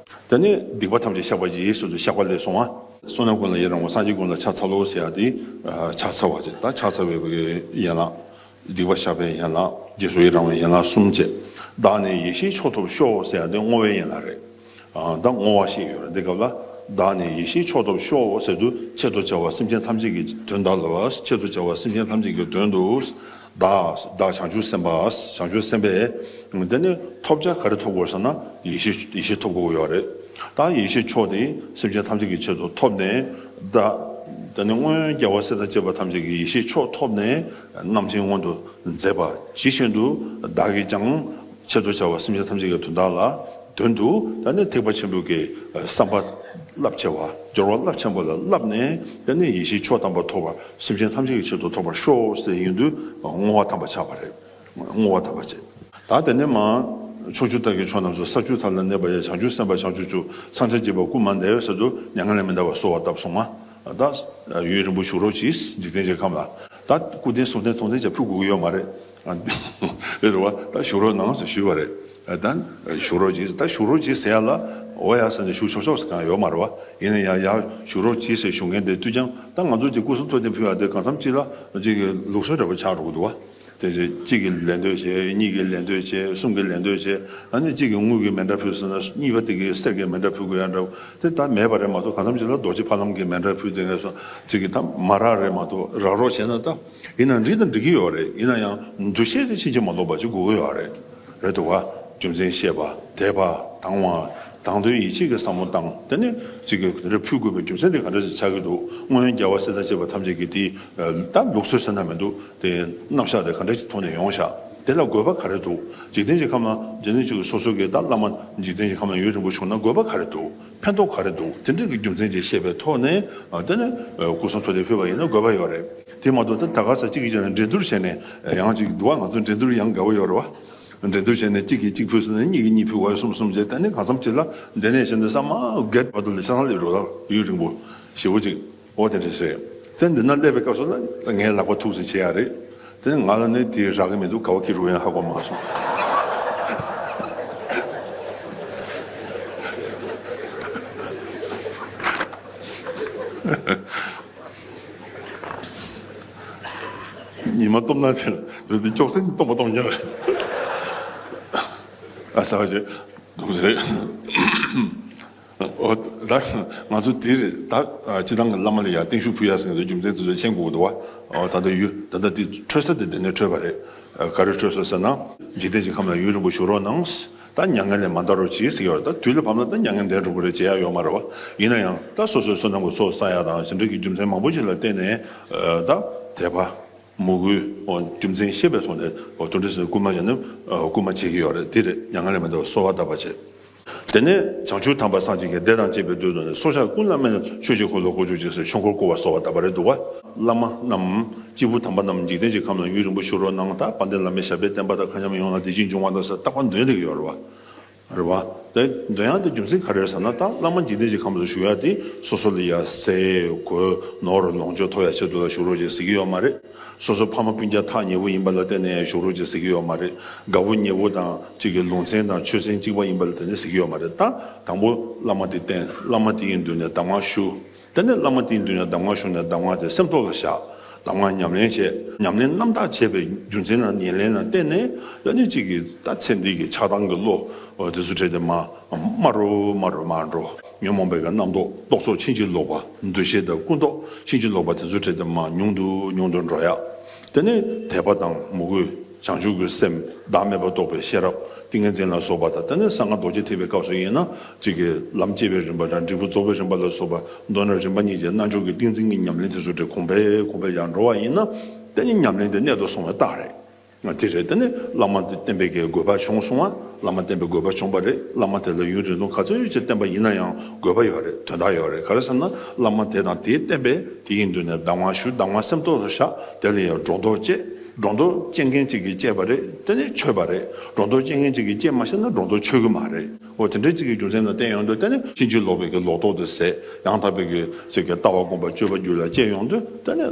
དེ་ནས་སྡིག་པ་ཐམས་ཅད་བཤགས་པར་བགྱི་ཟེར་དུས་བཤགས་པ་སླེབས་སོང་བ། བསོད་ནམས་ཀུན་ལ་ཡི་རང་བ། སངས་རྒྱས་ཀུན་ལ་ཕྱག་འཚལ་ལོ་ཟེར་ཡ་དེ། ཨ། ཕྱག་འཚལ་བ་བྱས། ད་ཕྱག་འཚལ་བའི་ཡན་ལག་སྡིག་པ་བཤགས་པའི་ཡན་ལག་རྗེས་སུ་ཡི་རང་བའི་ཡན་ལག་གསུམ་བྱས། བདག་ནི་ཡེ་ཤེས་མཆོག་ཐོབ་ཤོག་ཟེར་ཡ་དེ་བསྔོ་བའི་ཡན་ལག་རེད། ད་བསྔོ་བ་ཞིག་ཡོད་རེད། འདི་སྐབས་ལ་བདག་ནི་ཡེ་ཤེས་མཆོག་ཐོབ་ཤོག་ཟེར་དུས་ཆེད་དུ་བྱ་བ་སེམས་ཅན་ཐམས་ཅད་ཀྱི་དོན་དག་ལ། ཆེད་དུ་བྱ་བ་སེམས་ཅན་ཐམས་ཅད་ཀྱི་དོན་དུ། བདག་བདག་བྱང་ཆུབ་སེམས་དཔའ། བྱང་ཆུབ་སེམས་དཔས་དེ་ནི་ཐོབ་བྱ་ག་རེ་ཐོབ་དགོས་ཟེར་ན། ཡེ་ཤེས་ཡེ་ཤེས་ཐོབ་དགོས་ཡོད་རེད། ད་ཡེ་ཤེས་མཆོག་དེ་སེམས་ཅན་ཐམས་ཅད་ཀྱི་ཆེད་དུ་ཐོབ་ནས། བདག་དེ་ནི་སྔོན་རྒྱལ་བ་སྲས་དང་བཅས་པ་ཐམས་ཅད་ཀྱི་ཡེ་ཤེས་མཆོག་ཐོབ་ནས། རྣམ་མཁྱེན་མངོན་དུ་མཛད་པ་ཇི་བཞིན་དུ། བདག་གིས་ཀྱང་ཆེད་དུ་བྱ་བ་སེམས་ཅན་ཐམས་ཅད་ཀྱི་དོན་དག་ལ། དོན་དུ་ད་ནི་ཐེག་པ་ཆེན་པོའི་གི་བསམ་པ་རླབས་ཆེ་བ། སྦྱོར་བ་རླབས་ཆེན་པོ་ལ་བསླབས་ནས། ད་ནི་ཡེ་ཤེས་མཆོག་དམ་པ་ཐོབ་པར་སེམས་ཅན་ཐམས་ཅད་ཀྱི་ཆེད་དུ་ཐོབ་པར་ཤོག་ཟེར་ཡིན་དུས། བསྔོ་བ་དམ་པ་ཆགས་པ་རེད། བསྔོ་བ་དམ་པ་བྱེད། ད་དེ་ནས་མ། ཕྱོགས་བཅུ་དག་གི་ཕྱོགས་རྣམས་སུ། ས་བཅུ་མཐའ་ལ་གནས་པ་ཡི། བྱང་ཆུབ་སེམས་དཔའ་བྱང་ཆུབ་སྤྱོད། འཚང་ཕྱིར་བགྱིད་པ་ཀུན་མ་འདའ་ཟེར་དུས། མྱ་ངན་ལས་མི་འདའ་བར་གསོལ་བ་བཏབ་སོང་ང་། ད་ཡུན་རིང་པོ་བཞུགས་རོགས་གྱིས། འཇིག་རྟེན་གྱི་ཁམས་ལ། ད་སྐུ་རྟེན་གསུང་རྟེན་མཐོང་རྟེན་ཅིག་ཕུལ་དགོས་ཀྱི་ཡོད་མ་རེད། རེད་བ། ད་བཞུགས་རོགས་གནང་ཟེར་ཞུས་པ་རེད། ད་བཞུགས་རོགས་གྱིས། ད་བཞུགས་རོགས་གྱིས་ཟེར་ཡ་ལ། འོ་ཡ་ཟེར་ནས་བཞུགས་ཆོག་ཆོག་ཟེར་གང་ཡོད་མ་རེད་བ། ཡིན་ན་ཡང་ཡ་བཞུགས་རོགས་གྱིས་ཟེར་ཞུ་མཁན་དེ་དུས་ཀྱང་། ད་ང་ཚོ་དེ་སྐུ་གསུང་ཐུགས་རྟེན་ཕུལ་ཡ་དེ་གང་འཚམ་ཅིག་ལ་ཅིག་གི་ལུགས་སྲོལ་འདྲ་པོ་ཆགས་འགྲོ་གི་འདུག་བ། དེ་བཞིན་གཅིག་གིས་ལད་ཟློས་བྱས། གཉིས་ཀྱིས་ལད་ཟློས་བྱས། གསུམ་གྱིས་ལད་ཟློས་བྱས། ཨ་ནི་གཅིག་གིས་དངུལ་གྱི་མཎྜལ་ཕུལ་སོང་ན། གཉིས་པ་དེ་གིས་གསེར་གྱི་མཎྜལ་ཕུལ་དགོས་ཡ་འདྲ་པོ་དེ་ད་མེད་པ་རེད་མ་གཏོགས། གང་འཚམ་ཅིག་ལ་རྡོ་རྗེ་ཕ་ལམ་གྱི་མཎྜལ་ཕུལ་དེ་ངས་སོང་ཅིག་གིས་ད་མ་རག་རེད་མ་གཏོགས། རག་རོགས་བྱས་ན་ད་ཡིན་ན་འགྲིག་དང་འགྲིག་གི་ཡོད་རེད། ཡིན་ན་ཡང་འདུ་ཤེས་དེ་ཕྱིན་ཅི་མ་ལོག་པ་ཅིག་དགོས་ཀྱི་ཡོད་རེད། རེད་འདུག་བ། རྒྱུ་མཚན་ཤེས་པ། དད་པ། དང་བ། དང་དོན་ཡིད་ཆེས་ཀྱི་བསམ་བློ་བཏང་། དེ་ནས་ཅིག་གིས་དེ་འདྲ་ཕུལ་དགོས་པའི་རྒྱུ་མཚན་དེ་ག་འདྲ་ཞིག་ཆགས་ཀྱི་འདུག་སྔོན་རྒྱལ་བ་སྲས་དང་བཅས་པ་ཐམས་ཅད་ཀྱིས་དེ། ད་ལུགས་སྲོལ་ཟེར་ན་མི་འདུག་དེ་རྣམ་གཞག་དེ་ག་འདྲ་ཞིག་ཐོག་ནས་ཡོང་ཤག་དེ་ལ་དགོས་པ་ག་རེ་འདུག་འཇིག་རྟེན་གྱི་ཁམས་ལ་འཇིག་རྟེན་གྱི་སོ་སོ་གི་ད་བླ་མ་འཇིག་རྟེན་གྱི་ཁམས་ལ་ཡུན་རིང་པོ་བཞུགས་ན་དགོས་པ་ག་རེ་འདུག་ཕན་ཐོགས་ག་རེ་འདུག་དེ་འདྲ་གི་རྒྱུ་མཚན་ཅིག་ཤེས་པའི་ཐོག་ནས། ཨ། དེ་ནས་སྐུ་གསུང་ཐུགས་རྟེན་ཕུལ་བ་ཡིན་ན་དགོས་པ་ཡོད་རེད། དེ་མ་གཏོགས་ད་ད་ག་ས་གཅིག་གིས་བྱས་ན་འགྲན་བསྡུར་བྱས་ནས་ཡང་ཅིག་འདུག་བ། ང་ཚོ་འགྲན་བསྡུར་ཡང་དགའ་བོ་ཡོད་རེད་བ། འགྲན་བསྡུར་བྱས་ནས་གཅིག་གིས་གཅིག་ཕུལ་སོང་ན། གཉིས་ཀྱིས་གཉིས་ཕུལ་བ། གསུམ་གསུམ་བྱས། ད་ནི་གང་འཚམ་ཅིག་ལ་འདི་ནས་བྱས་ན་ས་མ་གེད་བར་དུ་ལ་ཆ་ཚང་སླེབས་འགྲོ་ད། ཡུན་རིང་པོ་ཞེ་པོ་ཅིག་འོ་དེ་འདྲ་ཟེར། དེ་འདི་ན་སླེབས་པའི་སྐབས་སུ་ལ་ངའི་ལག་པ་ཐུག་ཟེར་བྱེད་ཡ་རེད། དེ་ནི་ང་ལ་ནི་དེ་རག་གི་མི་འདུག་ག་བ་ཁྱེར་རུ་ཡང་ཧ་གོ་མ་སོང་། ཉི་མ་སྟོབས་ན་ཚེ་ལ་དུས་དེ་ཅོག་ཙེ་སྟོང་པ་སྟོང་ཉག་རེད། ཨ་ས་བ་ཅེ་དུང་ཟེར། ཨོ་ད་ང་ཚོ་དེ་རེད་ད། སྤྱི་བཏང་གི་བླ་མ་ལ་ཡ་བརྟན་བཞུགས་ཕུལ་ཡ་ཟེར་ནས་རྒྱུ་མཚན་དེ་ཚོ་མཁྱེན་དགོས་འདུག་བ། ཨོ་ད་ལྟ་ཡུལ་ད་ལྟ་དེ་འཕྲོད་ས་དེ་དེ་ནས་འཕྲོད་པ་རེད། ག་རེ་འཕྲོད་ས་ཟེར་ན། འཇིག་རྟེན་གྱི་ཁམས་ལ་ཡུན་རིང་པོ་བཞུགས་རོགས་གནང་། ད་མྱ་ངན་ལས་མ་འདའ་རོགས་གྱིས་ཟེར་གྱི་ཡོད་རེད། ད་དུས་ལ་བབ་ན་ད་མྱ་ངན་འདས་འགྲོ་གི་རེད། བྱེད་ཡ་ཡོད་མ་རེད་བ། ཡིན་ན་ཡང་ད་སོ་སོའི་བསོད་ནམས་ཀྱི་ཚོགས་བསགས་ཡ་དང་། དེ་འདྲ་གི་རྒྱུ་མཚན་མང་པོ་ཞིག་ལ་བརྟེན་ནས། ད་དད་པ། མོས་གུས། རྒྱུ་མཚན་ཤེས་པའི་ཐོག་ནས་དེ་འདྲ་ཟེར་སྐུལ་མ་བྱས་ནས་སྐུལ་མ་བྱེད་ཀྱི་ཡོད་རེད། དེ་རེད། མྱ་ངན་ལས་མི་འདའ་བར་གསོལ་བ་བཏབ་པ་བྱེད། དེ་ནས་བྱང་ཆུབ་དམ་པ་སངས་རྒྱས་ཀྱིས་བདེ་དང་བཅས་པའི་དོན་དུ་ནི། སྲོག་ཆགས་ཀུན་ལ་སྨན་ཆོས་ཀྱི་འཁོར་ལོ་བསྐོར་གྱུར་ཅིག་ཟེར་ཆོས་འཁོར་བསྐོར་བར་གསོལ་བ་བཏབ་པ་རེད་འདུག་བ། བླ་མ་རྣམས། སྐྱེས་བུ་དམ་པ་རྣམས་འཇིག་རྟེན་གྱི་ཁམས་ལ་ཡུན་རིང་པོ་བཞུགས་རོགས་གནང་། ད་དཔལ་ལྡན་བླ་མའི་ཞབས་པད་བརྟན་པ་དང་། མཁའ་མཉམ་ཡོངས་ལ་བདེ་སྐྱིད་འབྱུང་བ་དང་ཟེར་རྟག་པར་འདོན་བསྡད་ཀྱི་ཡོད་རེད་བ། རེད་བ། དེ་འདོན་ཡག་དེ་རྒྱུ་མཚན་ག་རེ་རེད་ཟེར་ན། ད་བླ་མ་འཇིག་རྟེན་གྱི་ཁམས་སུ་བཞུགས་ཡག་དེ་སོ་སོ་ལ་ཡ་ཟས་གོས་ནོར་ལོངས་སྤྱོད་ཐོབ་ཡག་ཆེད་དུ་ལ་བཞུགས་རོགས་ཅེས་ཟེར་གྱི་ཡོད་མ་རེད། སོ་སོ་ཕ་མ་སྤུན་ཀྱག་ཐག་ཉེ་པོ་ཡིན་པ་ལ་བརྟེན་ནས་བཞུགས་རོགས་ཅེས་ཟེར་གྱི་ཡོད་མ་རེད། དགའ་བོ་ཉེ་བོ་དང་གཅིག་གི་ལུང་ཚན་དང་ཆོས་ཚན་གཅིག་པ་ཡིན་པ་ལ་བརྟེན་ནས་ཟེར་གྱི་ཡོད་མ་རེད། ད་དང་པོ་བླ་མ་དེ་བསྟེན། བླ་མ་དེ་ཡི་མདུན་ནས་གདམས་ངག་ཞུ། དེ་ནས་བླ་མ་དེའི་མདུན་ནས་གདམས་ངག་ཞུས་ནས་གདམས་ངག་དེ་སེམས་ཐོག་ལ་བཞག་གདམས་ངག་ཉམས་ལེན་བྱས། ཉམས་ལེན་རྣམ་དག་བྱས་པའི་རྒྱུ་མཚན་ལ་ཉམས་ལེན་ལ་བརྟེན་ནས། ཡང་ནི་གཅིག་གིས་ད་ཚེ་འདི་གི་ཆགས་སྡང་གི་བློ་དེ་ཚོ་བྲལ་ཏེ་མར་དམའ་རུ་དམའ་རུ་མར་འགྲོ། ཉོན་མོངས་པའི་གི་རྣམ་རྟོག་རྟོག་ཚོགས་ཕྱིན་ཅི་ལོག་པ། འདུ་ཤེས་དང་ཀུན་རྟོག་ཕྱིན་ཅི་ལོག་པ་དེ་ཚོ་བྲལ་ཏེ་མར་ཉུང་དུ་ཉུང་དུ་འགྲོ་ཡག་དེ་ནས་དད་པ་དང་མོས་གུས། བྱང་ཆུབ་ཀྱི་སེམས། བདག་མེད་པ་རྟོགས་པའི་ཤེས་རབ། ཏིང་ངེ་འཛིན་ལ་སོགས་པ་དང་། དེ་ནས་གསང་སྔགས་རྡོ་རྗེ་ཐེག་པའི་སྐབས་སུ་ཡིན་ན། གཅིག་གིས་ལམ་སྐྱེ་བའི་རིམ་པ་དང་། འབྲས་བུ་རྫོགས་པའི་རིམ་པ་ལ་སོགས་པ། མདོར་ན་རིམ་པ་གཉིས་ཀྱི་རྣལ་འབྱོར་གྱི་ཏིང་འཛིན་གྱི་ཉམས་ལེན་དེ་ཚོ་དེ་གོང་འཕེལ་གོང་འཕེལ་ཡར་འགྲོ་བ་ཡིན་ན། དེ་ནི་ཉམས་ལེན་དེ་གནད་དུ་སོང་བའི་རྟགས་རེད། དེ་རེད། དེ་ནི་བླ་མ་དེ་བསྟེན་པའི་གི་དགོས་པ་བྱུང་སོང་བ། བླ་མ་བསྟེན་པའི་དགོས་པ་བྱུང་བ་རེད། བླ་མ་དེ་ལ་ཡུན་རིང་ཐུང་ག་ཚོད་ཅིག་བསྟེན་པ་ཡིན་ན་ཡང་དགོས་པ་ཡོད་རེད། དོན་དག་ཡོད་རེད། ག་རེ་ཟེར་ན། བླ་མ་དེ་དང་དེའི་བསྟེན་པས་དེ་ཡི་མདུན་ནས་གདམས་ངག་ཞུ། གདམས་ངག་སེམས་ཐོག་ཏུ་བཞག་དེ་ལ་ཡང་སྒྲོ་འདོགས་བཅད། སྒྲོ་འདོགས་བཅད་མཁན་གཅིག་གིས་བཅད་པ་རེད། དེ་ནི་ཆོད་པ་རེད། སྒྲོ་འདོགས་བཅད་མཁན་གཅིག་གིས་བཅད་མ་ཤེས་ན་སྒྲོ་འདོགས་ཆོད་གི་མ་རེད། འོ་དེ་འདྲའི་གཅིག་གི་རྒྱུ་མཚན་ལ་བརྟེན་ཡོང་དུས། དེ་ནི་ཕྱིན་ཅི་ལོག་པའི་གི་ལོག་རྟོག་དེ་ཟད། ཡང་དག་པའི་གི་ཅིག་གི་ལྟ་བ་སྒོམ་པ་སྤྱོད་པ་རྒྱུད་ལ་སྐྱེ་ཡོང་དུས། དེ་ནི་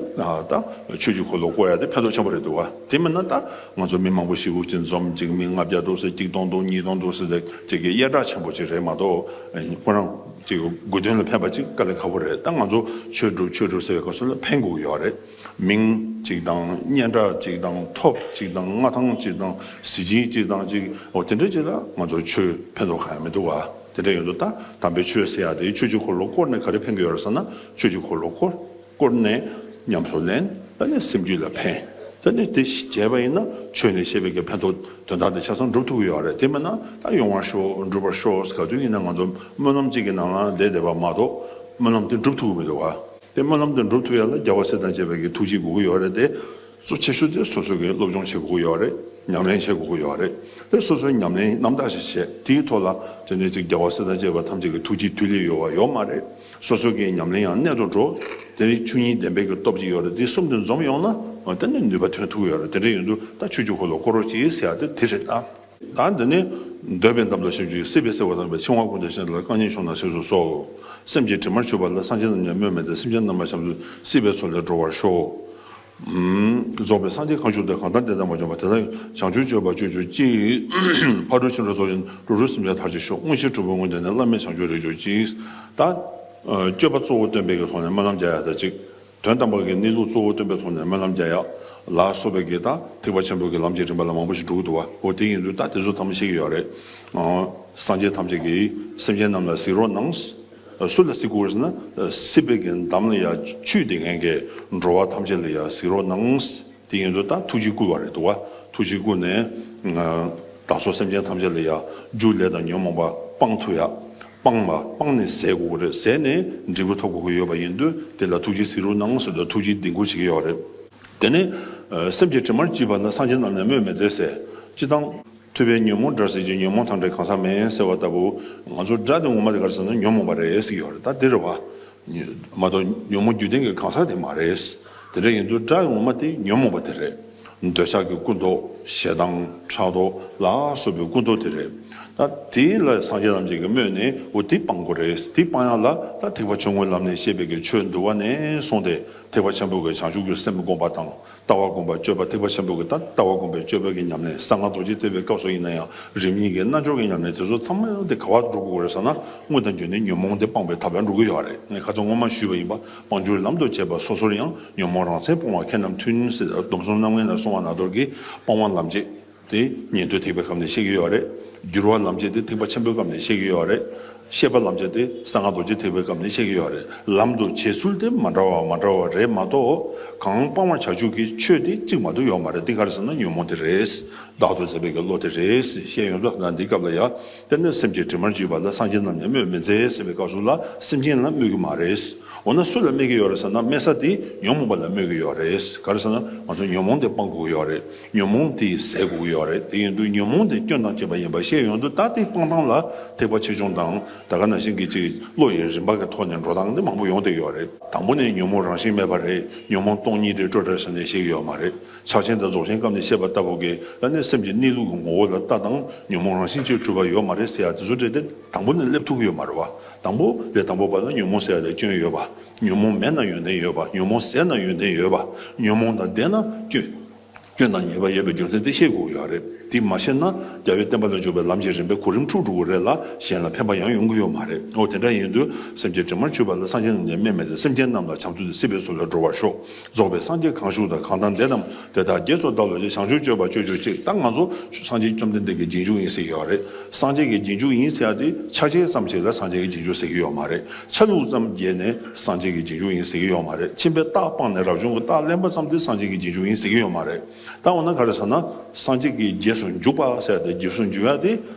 ད་ཆོས་ཀྱི་འཁོར་ལོ་བསྐོར་ཡ་དེ་ཕན་ཐོགས་ཆེན་པོ་རེད་འདུག་བ། དེ་མིན་ན་ད་ང་ཚོ་མི་མང་པོ་ཞེ་པོ་ཅིག་འཛོམས། ཅིག་མི་ལྔ་བརྒྱ་འདུག་ཟེར། གཅིག་སྟོང་འདུག་ཉིས་སྟོང་འདུག་ཟེར་ཏེ་ཅིག་གི་ཡ་གྲངས་ཆེན་པོ་ཅིག་རེད་མ་གཏོགས། ཁོ་རང་ཅིག་དགོས་དོན་ལ་ཕན་པ་ཅིག་དཀའ་ལས་ཁག་པོ་རེད། ད་ང་ཚོ་ཆོས་སྒྲུབ་ཆོས་སྒྲུབ་ཟེར་བའི་སྐབས་སུ་ལ་ཕན་དགོས་ཀྱི་ཡོད་རེད། མིང་གཅིག་དང་། སྙན་གྲགས་གཅིག་དང་། ཐོབ་གཅིག་དང་། མངའ་ཐང་གཅིག་དང་། གཟི་བརྗིད་གཅིག་དང་། གཅིག་འོ་དེ་འདྲ་ཅིག་ལ་ང་ཚོ་ཆོས་ཕན་ཐོགས་གང་ཡང་མི་འདུག་བ། དེ་འདྲ་ཡོད་དུས་ད་དམ་པའི་ཆོས་ཟེར་ཡག་དེ་ཆོས་ཀྱི་འཁོར་ལོ་བསྐོར་ནས་ག་རེ་ཕན་གྱི་ཡོད་རེད་ཟེར་ན། ཆོས་ཀྱི་འཁོར་ལོ་བསྐོར། བསྐོར་ནས་ཉམས་སུ་ལེན། ད་ནི་སེམས་རྒྱུད་ལ་ཕན། ད་ནི་དེ་བྱས་པ་ཡིན་ན་ཆོས་ནས་བཤད་པའི་གི་ཕན་ཐོགས་དོན་དག་དེ་ཆ་ཚང་འགྲུབ་ཐུབ་ཀྱི་ཡོད་རེད། དེ་མིན་ན་ད་ཡོང་བར་ཤོག་འགྲུབ་པར་ཤོག་ག་དུས་ཡིན་ན་ང་ཚོ་སྨོན་ལམ་གཅིག་གི་ནང་ལ་བསྡད་བསྡད་པ་མ་གཏོགས་སྨོན་ལམ་དེ་འགྲུབ་ཐུབ་ཀྱི་མི་འདུག་བ། དེ་སྨོན་ལམ་དེ་འགྲུབ་ཐུབ་ཡག་ལ་རྒྱལ་བ་སྲས་དང་བཅས་པའི་གི་ཐུགས་རྗེ་དགོས་ཀྱི་ཡོད་རེད་དེ། གཙོ་ཆེ་ཤོས་དེ་སོ་སོ་གིས་སློབ་སྦྱོང་བྱེད་དགོས་ཀྱི་ཡོད་རེད། ཉམས་ལེན་བྱེད་དགོས་ཀྱི་ཡོད་རེད། དེ་སོ་སོའི་ཉམས་ལེན་རྣམ་དག་ཞིག་བྱས། དེའི་ཐོག་ལ་དེ་ནས་ཅིག་རྒྱལ་བ་སྲས་དང་བཅས་པ་ཐམས་ཅད་ཀྱི་ཐུགས་རྗེ་དུལ་ལས་ཡོད་པ་ཡོད་མ་རེད། སོ་སོ་གི་ཉམས་ལེན་ཡང་གནད་དུ་འགྲོ། དེ་ནས་ཆོས་ཉིད་བདེན་པའི་གི་སྟོབས་ཀྱིས་ཡོད་རེད། དེ་གསུམ་དེ་འཛོམས་ཡོང་ན་དེ་ནས་ནུས་པ་ཐོན་ཐུབ་ཀྱི་ཡོད་རེད། དེ་འདྲ་ཡིན་དུས་ད་ཆོས་ཀྱི་འཁོར་ལོ་བསྐོར་རོགས་གྱིས་ཟེར་ཡག་དེ་དེ་རེད་ད། ད་འདི་ནི། འདོད་པའི་འདམ་དུ་ཞིབ་ཅིང་སྲིད་པའི་སེལ་བ་དང་པའི་འཆིང་བ་ཀུན་ཏུ་ཞི་བ་ལ་རྐང་གཉིས་ཕྱུང་ན་ཞེས་སུ་གསོལ། སེམས་ཀྱི་དྲི་མར་གྱུར་པ་ལ་སངས་རྒྱས་རྣམས་ཀྱང་སྨོས་མི་མཛད། སེམས་ཅན་རྣམས་ལ་བྱང་ཆུབ་སྲིད་པའི་མཚོ་ལས་སྒྲོལ་བར་ཤོག། རྫོགས་པའི་སངས་རྒྱས་གང་བཞུགས་དེར། གང་དང་དེ་དང་མ་བྱོན་པ་དེ་དག་བྱང་ཆུབ་སྤྱོད་པ་སྤྱོད་གྱུར་ཅིག། ཕ་རོལ་ཕྱིན་དྲུག་རྫོགས་ཤིང་འགྲོ་དྲུག་སེམས་ཅན་ཐར་བྱེད་ཤོག། དངོས་གཞི་དྲུག་པོའི་ངོས་འདས་ནས། བླ་མེད་བྱང་ཆུབ་རེག་གྱུར་ཅིག། ད། སྤྱོད་པ་གཙོ་བོ་སྟོན་པའི་གི་ཐོག་ནས་སྨོན་ལམ་རྒྱག་ཡག་དང་གཅིག། དོན་དམ་པ་གི་གནས་ལུགས་གཙོ་བོ་སྟོན་པའི་ཐོག་ནས་སྨོན་ལམ་རྒྱག་ཡག་ལ་སོགས་པའི་གི་ད་ཐེག་པ་ཆེན་པོའི་གི་ལམ་གྱི་རིམ་པ་ལ་མང་པོ་ཞིག་འགྲོ་གི་འདུག་བ། འོ་དེ་ཡིན་དུས་ད་དེ་ཚོ་ཚང་མ་ཤེས་ཀྱི་ཡོད་རེད། སངས་རྒྱས་ཐམས་ཅད་ཀྱིས་སེམས་ཅན་རྣམས་ལ་གཟིགས་རོགས་གནང་། སུ་ལ་གཟིགས་དགོས་ཟེར་ན། སྲིད་པའི་གི་འདམ་ལ་ཡ་ཆུད་དེ་མཁན་གྱི་འགྲོ་བ་ཐམས་ཅད་ལ་ཡ་གཟིགས་རོགས་གནང་། དེ་ཡིན་དུས་ད་ཐུགས་རྗེ་བསྐུལ་བ་རེད་འདུག་བ། ཐུགས་རྗེ་བསྐུལ་ནས། བདག་སོགས་སེམས་ཅན་ཐམས་ཅད་ལ་ཡ་རྒྱུ་ལས་དང་ཉོན་མོངས་པ་སྤང་ཐུབ་ཡ། སྤངས་པ་སྤངས་ནས་ཟད་དགོས་ཀྱི་རེད། ཟད་ནས་འབྲས་བུ་ཐོབ་དགོས་ཀྱི་ཡོད་པ་ཡིན་དུས་དེ་ལ་ཐུགས་རྗེས་གཟིགས་རོགས་གནང་ཟེར་དུས་ཐུགས་རྗེས་ལྡིང་སྐོར་བྱེད་ཀྱི་ཡོད་རེད། དེ་ནས། སེམས་ཀྱི་དྲི་མར་གྱུར་པ་ལ་སངས་རྒྱས་རྣམས་ནི་སྨོས་མི་མཛད་ཟེར། སྤྱིར་བཏང་། ཐུབ་པས་ཉོན་མོངས་དགྲར་ཟད་ཅིང་། ཉོན་མོངས་དང་བྲལ་གང་ཟག་མེད་ཟེར་བ་ལྟ་བུ། ང་ཚོ་དགྲ་དེ་ངོ་མ་དེ་ག་རེ་ཟེར་ན་ཉོན་མོངས་པ་རེད་ཟེར་གྱི་ཡོད་རེད། ད་དེ་རེད་བ། མ་གཏོགས་ཉོན་མོངས་རྒྱུ་ལྡན་གྱི་གང་ཟག་དེ་མ་རེད། དེ་འདྲ་ཡིན་དུས་དགྲ་ངོ་མ་དེ་ཉོན་མོངས་པ་དེ་རེད། འདོད་ཆགས་ཀྱི་ཀུན་རྟོག་ཞེ་སྡང་ཕྲག་དོག་ལ་སོགས་པའི་ཀུན་རྟོག་དེ་རེད། ད་དེ་ལ་སངས་རྒྱས་རྣམས་ཀྱིས་སྨོས་ནས་འོ་དེ་སྤང་དགོས་རེད། དེ་སྤང་ཡག་ལ་ད་ཐེག་པ་ཆུང་ངུའི་ལམ་ནས་བཤད་པའི་གི་ཆོས་འདུལ་བ་ནས་བཟུང་སྟེ་ཐེག་པ་ཆེན་པོའི་གི་བྱང་ཆུབ་ཀྱི་སེམས་བསྒོམ་པ་དང་། ལྟ་བ་སྒོམ་པ་སྤྱོད་པ། ཐེག་པ་ཆེན་པོའི་གི་ད་ལྟ་བ་སྒོམ་པའི་སྤྱོད་པའི་གི་ཉམས་ལེན། གསང་སྔགས་རྡོ་རྗེ་ཐེག་པའི་སྐབས་སུ་ཡིན་ན་ཡང་རིམ་གཉིས་ཀྱི་རྣལ་འབྱོར་གྱི་ཉམས་ལེན་དེ་ཚོ་ཚང་མ་དེ་ག་པར་འགྲོ་དགོས་རེད་ཟེར་ན། དངོས་དང་བརྒྱུད་ནས་ཉོན་མོངས་དེ་སྤངས་པའི་ཐབས་ལ་འགྲོ་གི་ཡོད་རེད། ངས་ཁ་སང་སྔོན་མ་ཞུས་པ་ཡིན་པ། སྤང་བྱའི་ལམ་དུ་བྱེད་པ་སོ་སོར་ཡང་། ཉོན་མོངས་རང་མཚན་སྤོང་བ་མཁས་རྣམས་མཐུན་ཟེར། སྡོམ་གསུམ་རྣམ་ངེས་ནས་གསུངས་པ་ནང་ལྟར་གྱི་སྤང་བ་ལམ་བྱེད་དེ་ཉན་ཐོས་ཐེག་པའི་སྐབས་ནས་བཤད་ཀྱི་ཡོད་རེད། བསྒྱུར་བ་ལམ་བྱེད་དེ་ཐེག་པ་ཆེན་པོའི་སྐབས་ནས་བཤད་ཀྱི་ཡོད་རེད། བཤད་པ་ལམ་བྱེད་དེ་གསང་སྔགས་རྡོ་རྗེ་ཐེག་པའི་སྐབས་ནས་བཤད་ཀྱི་ཡོད་རེད། ལམ་དུ་བྱེད་ཚུལ་དེ་མ་འདྲ་བ་མ་འདྲ་བ་རེད་མ་གཏོགས། གང་སྤང་བར་བྱ་ཆོག་གི་ཆོས་དེ་གཅིག་མ་གཏོགས་ཡོད་མ་རེད། དེ་ག་རེ་ཟེར་ན་ཉོན་མོངས་དེ་རེད། བདག་ཏུ་མཛད་པའི་གི་བློ་དེ་རེད་ཞེས་ཡོངས་སུ་གནང་། འདིའི་སྐབས་ལ་ཡང་། དེ་ནས་སེམས་ཀྱི་དྲི་མར་གྱུར་པ་ལ་སངས་རྒྱས་རྣམས་ནི་སྨོས་མི་མཛད་ཟེར་བའི་སྐབས་སུ་ལ་སེམས་ཅན་ལ་སྨོས་ཀྱི་མ་རེད། འོ་ན་སུ་ལ་སྨོས་ཀྱི་ཡོད་རེད་ཟེར་ན། སྨོས་ས་དེ་ཉོན་མོངས་པ་ལ་སྨོས་ཀྱི་ཡོད་རེད། ག་རེ་ཟེར་ན་ང་ཚོ་ཉོན་མོངས་དེ་སྤང་དགོས་ཀྱི་ཡོད་རེད། ཉོན་མོངས་དེ་ཟད་དགོས་ཀྱི་ཡོད་རེད། དེ་ཡིན་དུས་ཉོན་མོངས་དེ་སྐྱོན་དང་བཅས་པ་ཡིན་པ་ཤེས་ཡོང་དུས། ད་དེ་སྤང་ཐངས་ལ་ཐེག་པ་ཆེ་ཆུང་དང་ད་ག་ནང་བཞིན་གྱི་ཅིག་བློ་ཡི་རིམ་པ་གི་ཐོག་ནས་འགྲོ་སྟངས་དེ་མང་པོ་ཡོང་བསྡད་ཡོད་རེད། དང་པོ་ནས་ཉོན་མོངས་རང་བཞིན་མེད་པ་རེད། ཉོན་མོངས་སྟོང་ཉིད་རེད། སྤྲོས་བྲལ་ཟེར་ནས་བཤད་ཀྱི་ཡོད་མ་རེད། ཕྱག་ཆེན་དང་རྫོགས་ཆེན་སྐབས་ནས་བཤད་པ་ལྟ་བུ་གི་ད་ནི་སེམས་ཀྱི་གནས་ལུགས་ཀྱི་ངོ་བོ་ལ་ལྟ་དང་། ཉོན་མོངས་རང་བཞིན་གྱིས་གྲུབ་པ་ཡོད་མ་རེད་ཟེར་ཡ་དེ་ཚོ་འདྲ་དེ་དང་པོ་ནས་སླེབས་ཐུབ་ཀྱི་ཡོད་མ་རེད་བ། དང་པོ་ལས་དང་པོ་པ་ལ་ཉོན་མོངས་ཟེར་ཡ་ལ་སྐྱོན་ཡོད་པ། ཉོན་མོངས་མེད་ན་ཡོན་ཏན་ཡོད་པ། ཉོན་མོངས་ཟད་ན་ཡོན་ཏན་ཡོད་པ། ཉོན་མོངས་དང་ལྡན་ན་སྐྱོན། སྐྱོན་དང་ཉེས་པ་ཡོད་པའི་རྒྱུ་མཚན་དེ་ཤེས་དགོས་ཀྱི་ཡོད་རེད། དེ་མ་ཤེས་ན་རྒྱལ་བའི་བསྟན་པ་ལ་འཇུག་པའི་ལམ་གྱི་རིམ་པའི་གོ་རིམ་འཁྲུག་འགྲོ་གི་རེད་ལ། གཞན་ལ་ཕན་པ་ཡང་ཡོང་གི་ཡོད་མ་རེད། འོ་དེ་འདྲ་ཡིན་དུས་སེམས་ཀྱི་དྲི་མར་གྱུར་པ་ལ་སངས་རྒྱས་རྣམས་ནི་སྨོས་མི་མཛད། སེམས་ཅན་རྣམས་ལ་བྱང་ཆུབ་ཏུ་སྲིད་པའི་མཚོ་ལས་སྒྲོལ་བར་ཤོག། རྫོགས་པའི་སངས་རྒྱས་གང་བཞུགས་དེར། གང་དང་དེ་རྣམས་དེ་དག་རྗེས་སུ་བདག་བློ་ཆེ། བྱང་ཆུབ་སྤྱོད་པ་སྤྱོད་གྱུར་ཅིག། ད་ང་ཚོ་སངས་རྒྱས་བཅོམ་ལྡན་འདས་ཀྱི་རྗེས་འཇུག་ཡིན་ཟེར་གྱི་ཡོད་རེད། སངས་རྒྱས་ཀྱི་རྗེས་འཇུག་ཡིན་ཟེར་ཡ་དེ་ཕྱག་ཆེན་ཙམ་ཞིག་ལ་སངས་རྒྱས་ཀྱི་རྗེས་འཇུག་ཟེར་གྱི་ཡོད་མ་རེད། ཆ་ལུགས་ཙམ་བརྒྱབ་ནས་སངས་རྒྱས་ཀྱི་རྗེས་འཇུག་ཡིན་ཟེར་གྱི་ཡོད་མ་རེད། ཕྱིན་པའི་རྟགས་སྤངས་ནས་རབ་བྱུང་གི་རྟགས་ལེན་པ་ཙམ་དེ་སངས་རྒྱས་ཀྱི་རྗེས་འཇུག་ཡིན་ཟེར་གྱི་ཡོད་མ་རེད། ད་འོ་ན་ག་རེ་ཟེར་ན། སངས་རྒྱས་ཀྱི་རྗེས་སུ་འཇུག་པ་ཟེར་ཡ་དེ། རྗེས་སུ་འཇུག་ཡ་དེ་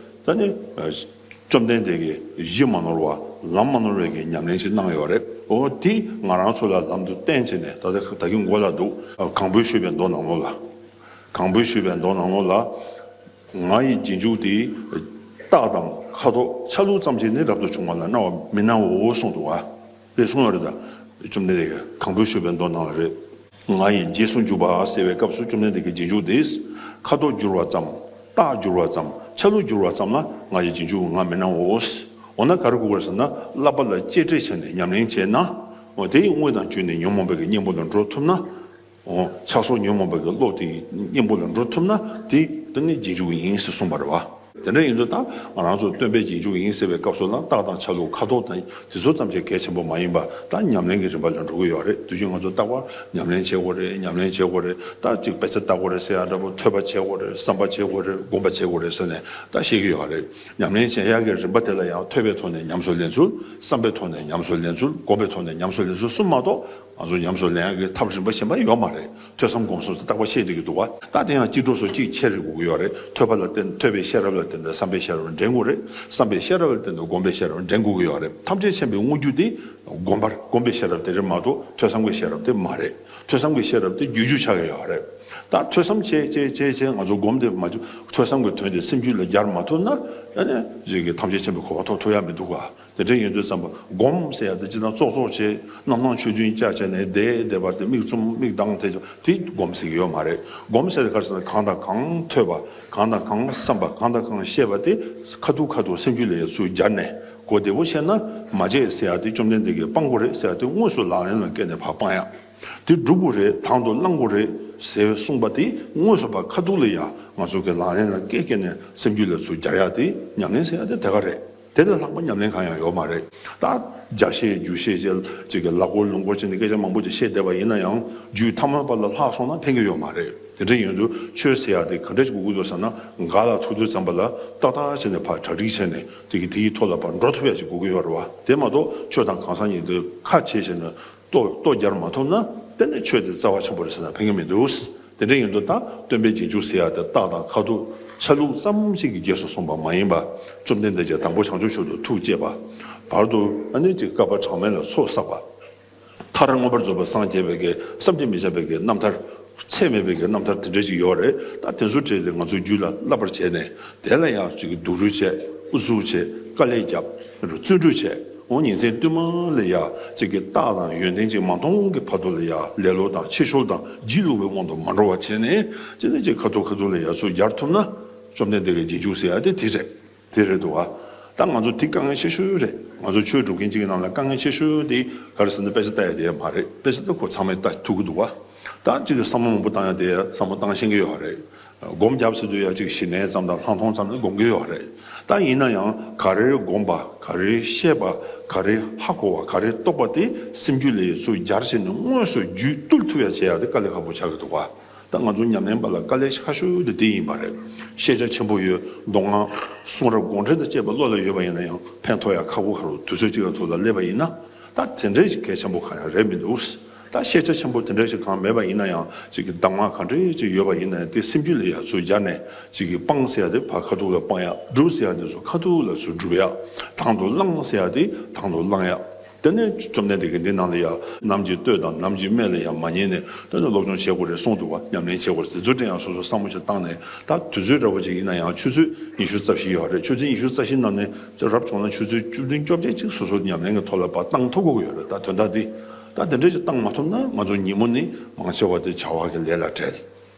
ད་ནི། བཅོམ་ལྡན་འདས་ཀྱིས་གཞི་མ་ནོར་བ་ལམ་མ་ནོར་བའི་གི་ཉམས་ལེན་ཞིག་གནང་ཡོད་རེད། འོ་དེ་ང་རང་ཚོ་ལ་ལམ་དུ་བསྟན་བྱས་ནས་ད་ལྟ་ད་གིན་མགོ་ལ་འདུག། གང་པོའི་ཞུས་པའི་མདོ་ནང་ལོགས་ལ། གང་པོའི་ཞུས་པའི་མདོ་ནང་ལོགས་ལ། ང་ཡི་རྗེས་འཇུག་དེ། རྟགས་དང་ཁ་དོག་ཆ་ལུགས་ཙམ་ཞིག་ནི་རབ་ཏུ་བྱུང་བ་ལ་སྨྲ་བར་མི་སྣང་ངོ་གསུངས་འདུག་བ། དེ་གསུངས་ཡོད་རེད་ད། བཅོམ་ལྡན་འདས་ཀྱིས་གང་པོའི་ཞུས་པའི་མདོ་ནང་ལ་རེད། ང་ཡི་རྗེས་སུ་འཇུག་པ་ཟེར་བའི་སྐབས་སུ་བཅོམ་ལྡན་འདས་ཀྱི་རྗེས་འཇུག་དེ། ཁ་དོག་བསྒྱུར་བ་ཙམ། རྟགས་བསྒྱུར་བ་ཙམ། ཆ་ལུགས་བསྒྱུར་བ་ཙམ་ལ་ང་ཡི་རྗེས་འཇུག་ང་མི་སྣང་ངོ་། འོ་ན་ག་རེ་དགོས་ཀྱི་རེད་ཟེར་ན། བསླབ་པ་ལ་གཅེས་སྤྲས་བྱས་ནས་ཉམས་ལེན་བྱས་ན། འོ་དེ་ཡི་དངོས་དང་བརྒྱུད་ནས་ཉོན་མོངས་པའི་གི་གཉེན་པོ་ལ་འགྲོ་ཐུབ་ན། འོ་ཆགས་སོགས་ཉོན་མོངས་པའི་གི་བློ་དེ་ཡི་གཉེན་པོ་ལ་འགྲོ་ཐུབ་ན་དེ་དེ་ནི་རྗེས་འཇུག་ཡིན་ཟེར་གསུངས་པ་རེད་བ། དེ་འདྲ་ཡིན་དུས་ད་ང་རང་ཚོ་སྟོན་པའི་རྗེས་འཇུག་ཡིན་ཟེར་བའི་སྐབས་སུ་ལ་རྟགས་དང་ཆ་ལུགས་ཁ་དོག་དང་དེ་ཚོ་ཙམ་ཞིག་གལ་ཆེན་པོ་མ་ཡིན་པ་ད་ཉམས་ལེན་གྱི་རིམ་པ་ལ་འགྲོ་གི་ཡོད་རེད། དུས་རྒྱུན་ང་ཚོ་རྟག་པར་ཉམས་ལེན་བྱེད་དགོས་རེད། ཉམས་ལེན་བྱེད་དགོས་རེད། ད་ཅིག་དཔེ་ཆ་ལྟ་དགོས་རེད་ཟེར་ཡ་འདྲ་པོ། ཐོས་པ་བྱེད་དགོས་རེད། བསམ་པ་བྱེད་དགོས་རེད། སྒོམ་པ་བྱེད་དགོས་རེད་ཟེར་ནས་ད་བཤད་ཀྱི་ཡོད་རེད། ཉམས་ལེན་བྱེད་ཡག་གི་རིམ་པ་དེ་ལ་ཡང་ཐོས་པའི་ཐོག་ནས་ཉམས་སུ་ལེན་ཚུལ། བསམ་པའི་ཐོག་ནས་ཉམས་སུ་ལེན་ཚུལ། སྒོམ་པའི་ཐོག་ནས་ཉམས་སུ་ལེན་ཚུལ་གསུམ་མ་གཏོགས་ང་ཚོ་ཉམས་སུ་ལེན་ཡག་གི་ཐབས་རིམ་པ་གཞན་པ་ཡོད་མ་རེད། ཐོས་བསམ་སྒོམ་གསུམ་དེ་རྟག་པར་བཤད་བསྡད་ཀྱི་འདུག་བ། ད་དེ་ཡང་སྐྱིད་གྲོགས་སུ་གཅིག་ཆེ་རེ་དགོས་ཀྱི་ཡོད་རེད། ཐོས་པ་ལ་བརྟེན། ཐོས་པའི་ཤེས་རབ་ལ་བརྟེན་ཏེ་བསམ་པའི་ཤེས་རབ་འདྲེན་དགོས་རེད། བསམ་པའི་ཤེས་རབ་ལ་བརྟེན་ཏེ་སྒོམ་པའི་ཤེས་རབ་འདྲེན་དགོས་ཀྱི་ཡོད་རེད། ཐམས་ཅད་མཁྱེན་པའི་དངོས་རྒྱུ་དེ་སྒོམ་པར། སྒོམ་པའི་ཤེས་རབ་དེ་རེད་མ་གཏོགས་ཐོས་བསམ་གྱི་ཤེས་རབ་དེ་མ་རེད། ཐོས་བསམ་གྱི་ཤེས་རབ་དེ་རྒྱུ་རྒྱུ་ཆགས་ཀྱི་ཡོད་རེད། ད་ཐོས་བསམ་བྱས་བྱས་བྱས་བྱས་ང་ཚོ་སྒོམ་དེ་མ་བྱུང་། ཐོས་བསམ་གྱི་དོན་དེ་སེམས་རྒྱུད་ལ་སྦྱར་མ་ཐུབ་ན་ཨ་ནི་ཅིག་གི་ཐམས་ཅད་མཁྱེན་པའི་གོ་འཕང་ཐོབ་ཐུབ་ཡ་མི་འདུག་ག། དེ་འདྲ་ཡིན་དུས་ཙམ་པ་སྒོམ་ཟེར་ཡ་དེ་སྤྱིར་བཏང་ཙོག་ཙོག་བྱས། རྣམ་སྣང་ཆོས་བདུན་བཅའ་བྱས་ནས་བསྡད་བསྡད་པ་དེ། མིག་བཙུམ་མིག་གདངས་དེ་དེ་སྒོམ་ཟེར་གྱི་ཡོད་མ་རེད། སྒོམ་ཟེར་དེ་ག་རེ་ཟེར་ན་གང་དང་གང་ཐོས་པ། གང་དང་གང་བསམ་པ། གང་དང་གང་ཤེས་པ་དེ་ཁ་ཐུག་ཁ་ཐུག་སེམས་རྒྱུད་ལ་ཡ་ཚུར་སྦྱར་ནས། གོ་བདེ་པོ་བཤད་ན་མ་བྱེད་ཟེར་ཡ་དེ་བཅོམ་ལྡན་འདས་ཀྱིས་སྤང་དགོས་རེད་ཟེར་ཡ་དེ་དངོས་སུ་ལག་ལེན་ལ་བཀལ་ནས་ཕར་སྤང་ཡ། དེ་སྒྲུབ་དགོས་རེད། དང་དུ་བླང་དགོས་རེད་ཟེར་གསུངས་པ་དེ་དངོས་སུ་ཕར་ཁ་ཐུག་ལ་ཡ་ང་ཚོ་གི་ལག་ལེན་ལ་བཀལ་བཀལ་ནས་སེམས་རྒྱུད་ལ་ཚུར་སྦྱར་ཡ་དེ་ཉམས་ལེན་ཟེར་ཡ་དེ་དེ་ག་རེད། དེ་ལས་ལྷག་པ་ཉམས་ལེན་གང་ཡང་ཡོད་མ་རེད། ད་རྒྱ་བཤད་རྒྱུད་བཤད་ཅེས་ཅིག་གི་ལ་སྐོར་ལུང་སྐོར་བྱས་ནས་སྐད་ཆ་མང་པོ་ཅིག་བཤད་བསྡད་པ་ཡིན་ན་ཡང་རྒྱུད་ཐ་མལ་པ་ལ་ལྷག་སོང་ན་ཕན་གྱི་ཡོད་མ་རེད། དེ་འདྲ་ཡིན་དུས་ཆོས་ཟེར་ཡ་དེ་ག་འདྲ་ཅིག་དགོས་ཀྱི་འདུག་ཟེར་ན། ག་ལ་ཐུག་དུས་ཙམ་པ་ལ་ཏག་ཏག་བྱས་ནས་ཕར་གྲ་སྒྲིག་བྱས་ནས་དེ་གི་དེ་གི་ཐོག་ལ་ཕར་འགྲོ་ཐུབ་ཡ་ཅིག་དགོས་ཀྱི་ཡོད་རེད་བ། དེ་མ་གཏོགས་ཆོས་དང་གང་ཟག་གཉིས་དེ་ཁ་ཕྱེ་བྱས་ནས་ལྟོ་ལྟོ་རྒྱག་མ་ཐུབ་ན་དེ་ནི་ཆོས་དེ་རྩ་བ་ཆེན་པོ་རེད་ཟེར་ན་ཕན་གྱི་མི་འདུག། དེ་འདྲ་ཡིན་དུས་ད་སྟོན་པའི་རྗེས་འཇུག་ཟེར་ཡ་དེ་རྟགས་དང་ཁ་ཐུག་ཆ་ལུགས་ཙམ་ཞིག་གིས་རྗེས་སུ་བཟུང་བ་མ་ཡིན་པ། བཅོམ་ལྡན་འདས་ཀྱིས་དང་པོ་བྱང་ཆུབ་མཆོག་ཏུ་ཐུགས་བསྐྱེད་པ། བར་དུ་ཨ་ནི་ཅིག་བསྐལ་པ་གྲངས་མེད་ལ་ཚོགས་བསགས་པ། མཐར་མངོན་པར་རྫོགས་པར་སངས་རྒྱས་པའི་གི་བསམ་གྱིས་མི་ཁྱབ་པའི་གི་རྣམ་ཐར། ཚད་མེད་པའི་གི་རྣམ་ཐར་དེ་འདྲ་ཞིག་ཡོད་རེད། ད་དེ་ཚོ་བྲིས་ཏེ་ང་ཚོའི་རྒྱུད་ལ་བསླབ་པར་བྱས་ནས། དེ་ལ་ཡང་ཅིག་གི་སྡུག་རུས་བྱས། ཨུ་ཚུགས་བྱས། དཀའ་ལས་བརྒྱབ། བརྩོན་འགྲུས་བྱས། འོ་ཉིན་མཚན་བསྟུད་མར་ལ་ཡ་ཅིག་གི་རྟགས་དང་ཡོན་ཏན་ཅིག་མ་མཐོང་གི་བར་དུ་ལ་ཡ་ལེ་ལོ་དང་ཕྱི་བཤོལ་དང་བརྗེད་ལོག་པའི་དབང་དུ་མ་འགྲོ་བ་བྱས་ནས། ཅི་ནས་ཅིག་ཁ་ཐུག་ཁ་ཐུག་ལ་ཡ་ཚུར་སྦྱར་ཐུབ་ན། བཅོམ་ལྡན་འདས་ཀྱི་རྗེས་འཇུག་ཟེར་ཡ་དེ་དེ་རེད། དེ་རེད་འདུག་བ། ད་ང་ཚོ་དེ་དཀའ་ངལ་ཆེ་ཤོས་རེད། ང་ཚོ་ཆོས་སྒྲུབ་མཁན་གཅིག་གི་ནང་ལ་དཀའ་ངལ་ཆེ་ཤོས་དེ་ག་རེ་ཟེར་ན་དཔེ་ཆ་ལྟ་ཡ་དེ་མ་རེད། དཔེ་ཆ་ལྟ་ཁོ་ཚང་མས་ལྟ་ཐུབ་ཀྱི་འདུག་བ། ད་གཅིག་གི་བསམ་བློ་མང་པོ་བཏང་ཡ་དེ་བསམ་བློ་བཏང་ཤེས་ཀྱི་ཡོད་རེད། སྒོམ་རྒྱབ་ཟེར་དུས་ཡ་གཅིག་ཞི་གནས་ཙམ་དང་ལྷག་མཐོང་ཙམ་ལ་སྒོམ་གྱི་ཡོད་རེད། ད་ཡིན་ན་ཡང་ག་རེ་སྒོམ་པ། ག་རེ་བཤད་པ། ག་རེ་ཧ་གོ་བ། ག་རེ་རྟོགས་པ་དེ་སེམས་རྒྱུད་ལ་ཡ་ཚུར་སྦྱར་བྱས་ནས་དངོས་སུ་རྒྱུད་བཏུལ་ཐུབ་ཡ་བྱེད་ཡ་དེ་དཀའ་ལས་ཁག་པོ་ཆགས་ཀྱི་འདུག་བ། ད་ང་ཚོ་ཉམས་ལེན་པ་ལ་དཀའ་ལས་ཁག་ཤོས་དེ་དེ་ཡིན་པ་རེད། ཤེས་བྱ་ཆེན་པོ་ཡོད། མདོ་སྔགས་གསུང་རབ་དགོངས་འགྲེལ་དང་བཅས་པ་བློ་ལ་ཡོད་པ་ཡིན་ན་ཡང་ཕན་ཐོགས་ཡ་ཁག་པོ་ཁག་པོ། དུས་ཚོད་གཅིག་ལ་ཐུག་ལ་སླེབས་པ་ཡིན་ན། ད་དེ་འདྲའི་གལ་ཆེན་པོ་གང་ཡང་རེད་མི་འདུག། ད་ཤེས་བྱ་ཆེན་པོ་དེ་འདྲ་ཞིག་གང་མེད་པ་ཡིན་ན་ཡང་། གཅིག་གི་གདམས་ངག་གང་འདྲ་ཅིག་ཡོད་པ་ཡིན་ན་ཡང་དེ་སེམས་རྒྱུད་ལ་ཡ་ཚུར་སྦྱར་ནས། གཅིག་གི་སྤང་ཟེར་ཡ་དེ་ཕར་ཁ་ཐུག་ལ་སྤང་ཡ། སྒྲུབ་ཟེར་ཡ་དེ་ཚོ་ཁ་ཐུག་ལ་ཚུར་སྒྲུབ་ཡ། དང་དུ་བླང་ཟེར་ཡ་དེ་དང་དུ་བླང་ཡ། དེ་ནས་བཅོམ་ལྡན་འདས་ཀྱིས་འདི་ནང་ལ་ཡང་ནམ་གྱི་སྟོད་དང་ནམ་གྱི་སྨད་ལ་ཡང་མ་ཉལ་ནས་དེ་ནས་སློབ་སྦྱོང་བྱེད་དགོས་རེད་གསུངས་འདུག་བ། ཉམས་ལེན་བྱེད་དགོས་རེད། དེ་ཚོ་དེ་ཡང་སོ་སོ་བསམ་བློ་ཞིག་བཏང་ནས། ད་དུས་ཚོད་འདྲ་བོ་ཅིག་ཡིན་ན་ཡང་ཆུ་ཚོད་ཉི་ཤུ་རྩ་བཞི་ཡོད་རེད། ཆུ་ཚོད་ཉི་ཤུ་རྩ་བཞི་ནང་ནས་རབ་བྱུང་ན་ཆུ་ཚོད་བཅུ་བདུན་བཅོ་བརྒྱད་ཅིག་སོ་སོ་ཉམས་ལེན་གྱི་ཐོག་ལ་ཕར་བཏང་ཐུབ་དགོས་ཀྱི་ཡོད་རེད། ད་དོན་དག་འདི། ད་དེ་འདྲ་ཞིག་བཏང་མ་ཐུབ་ན་ང་ཚོ་ཉིན་མོ་ནི་མང་ཆེ་བ་དེ་བྱ་བ་གི་ལས་ལ་བྲེལ།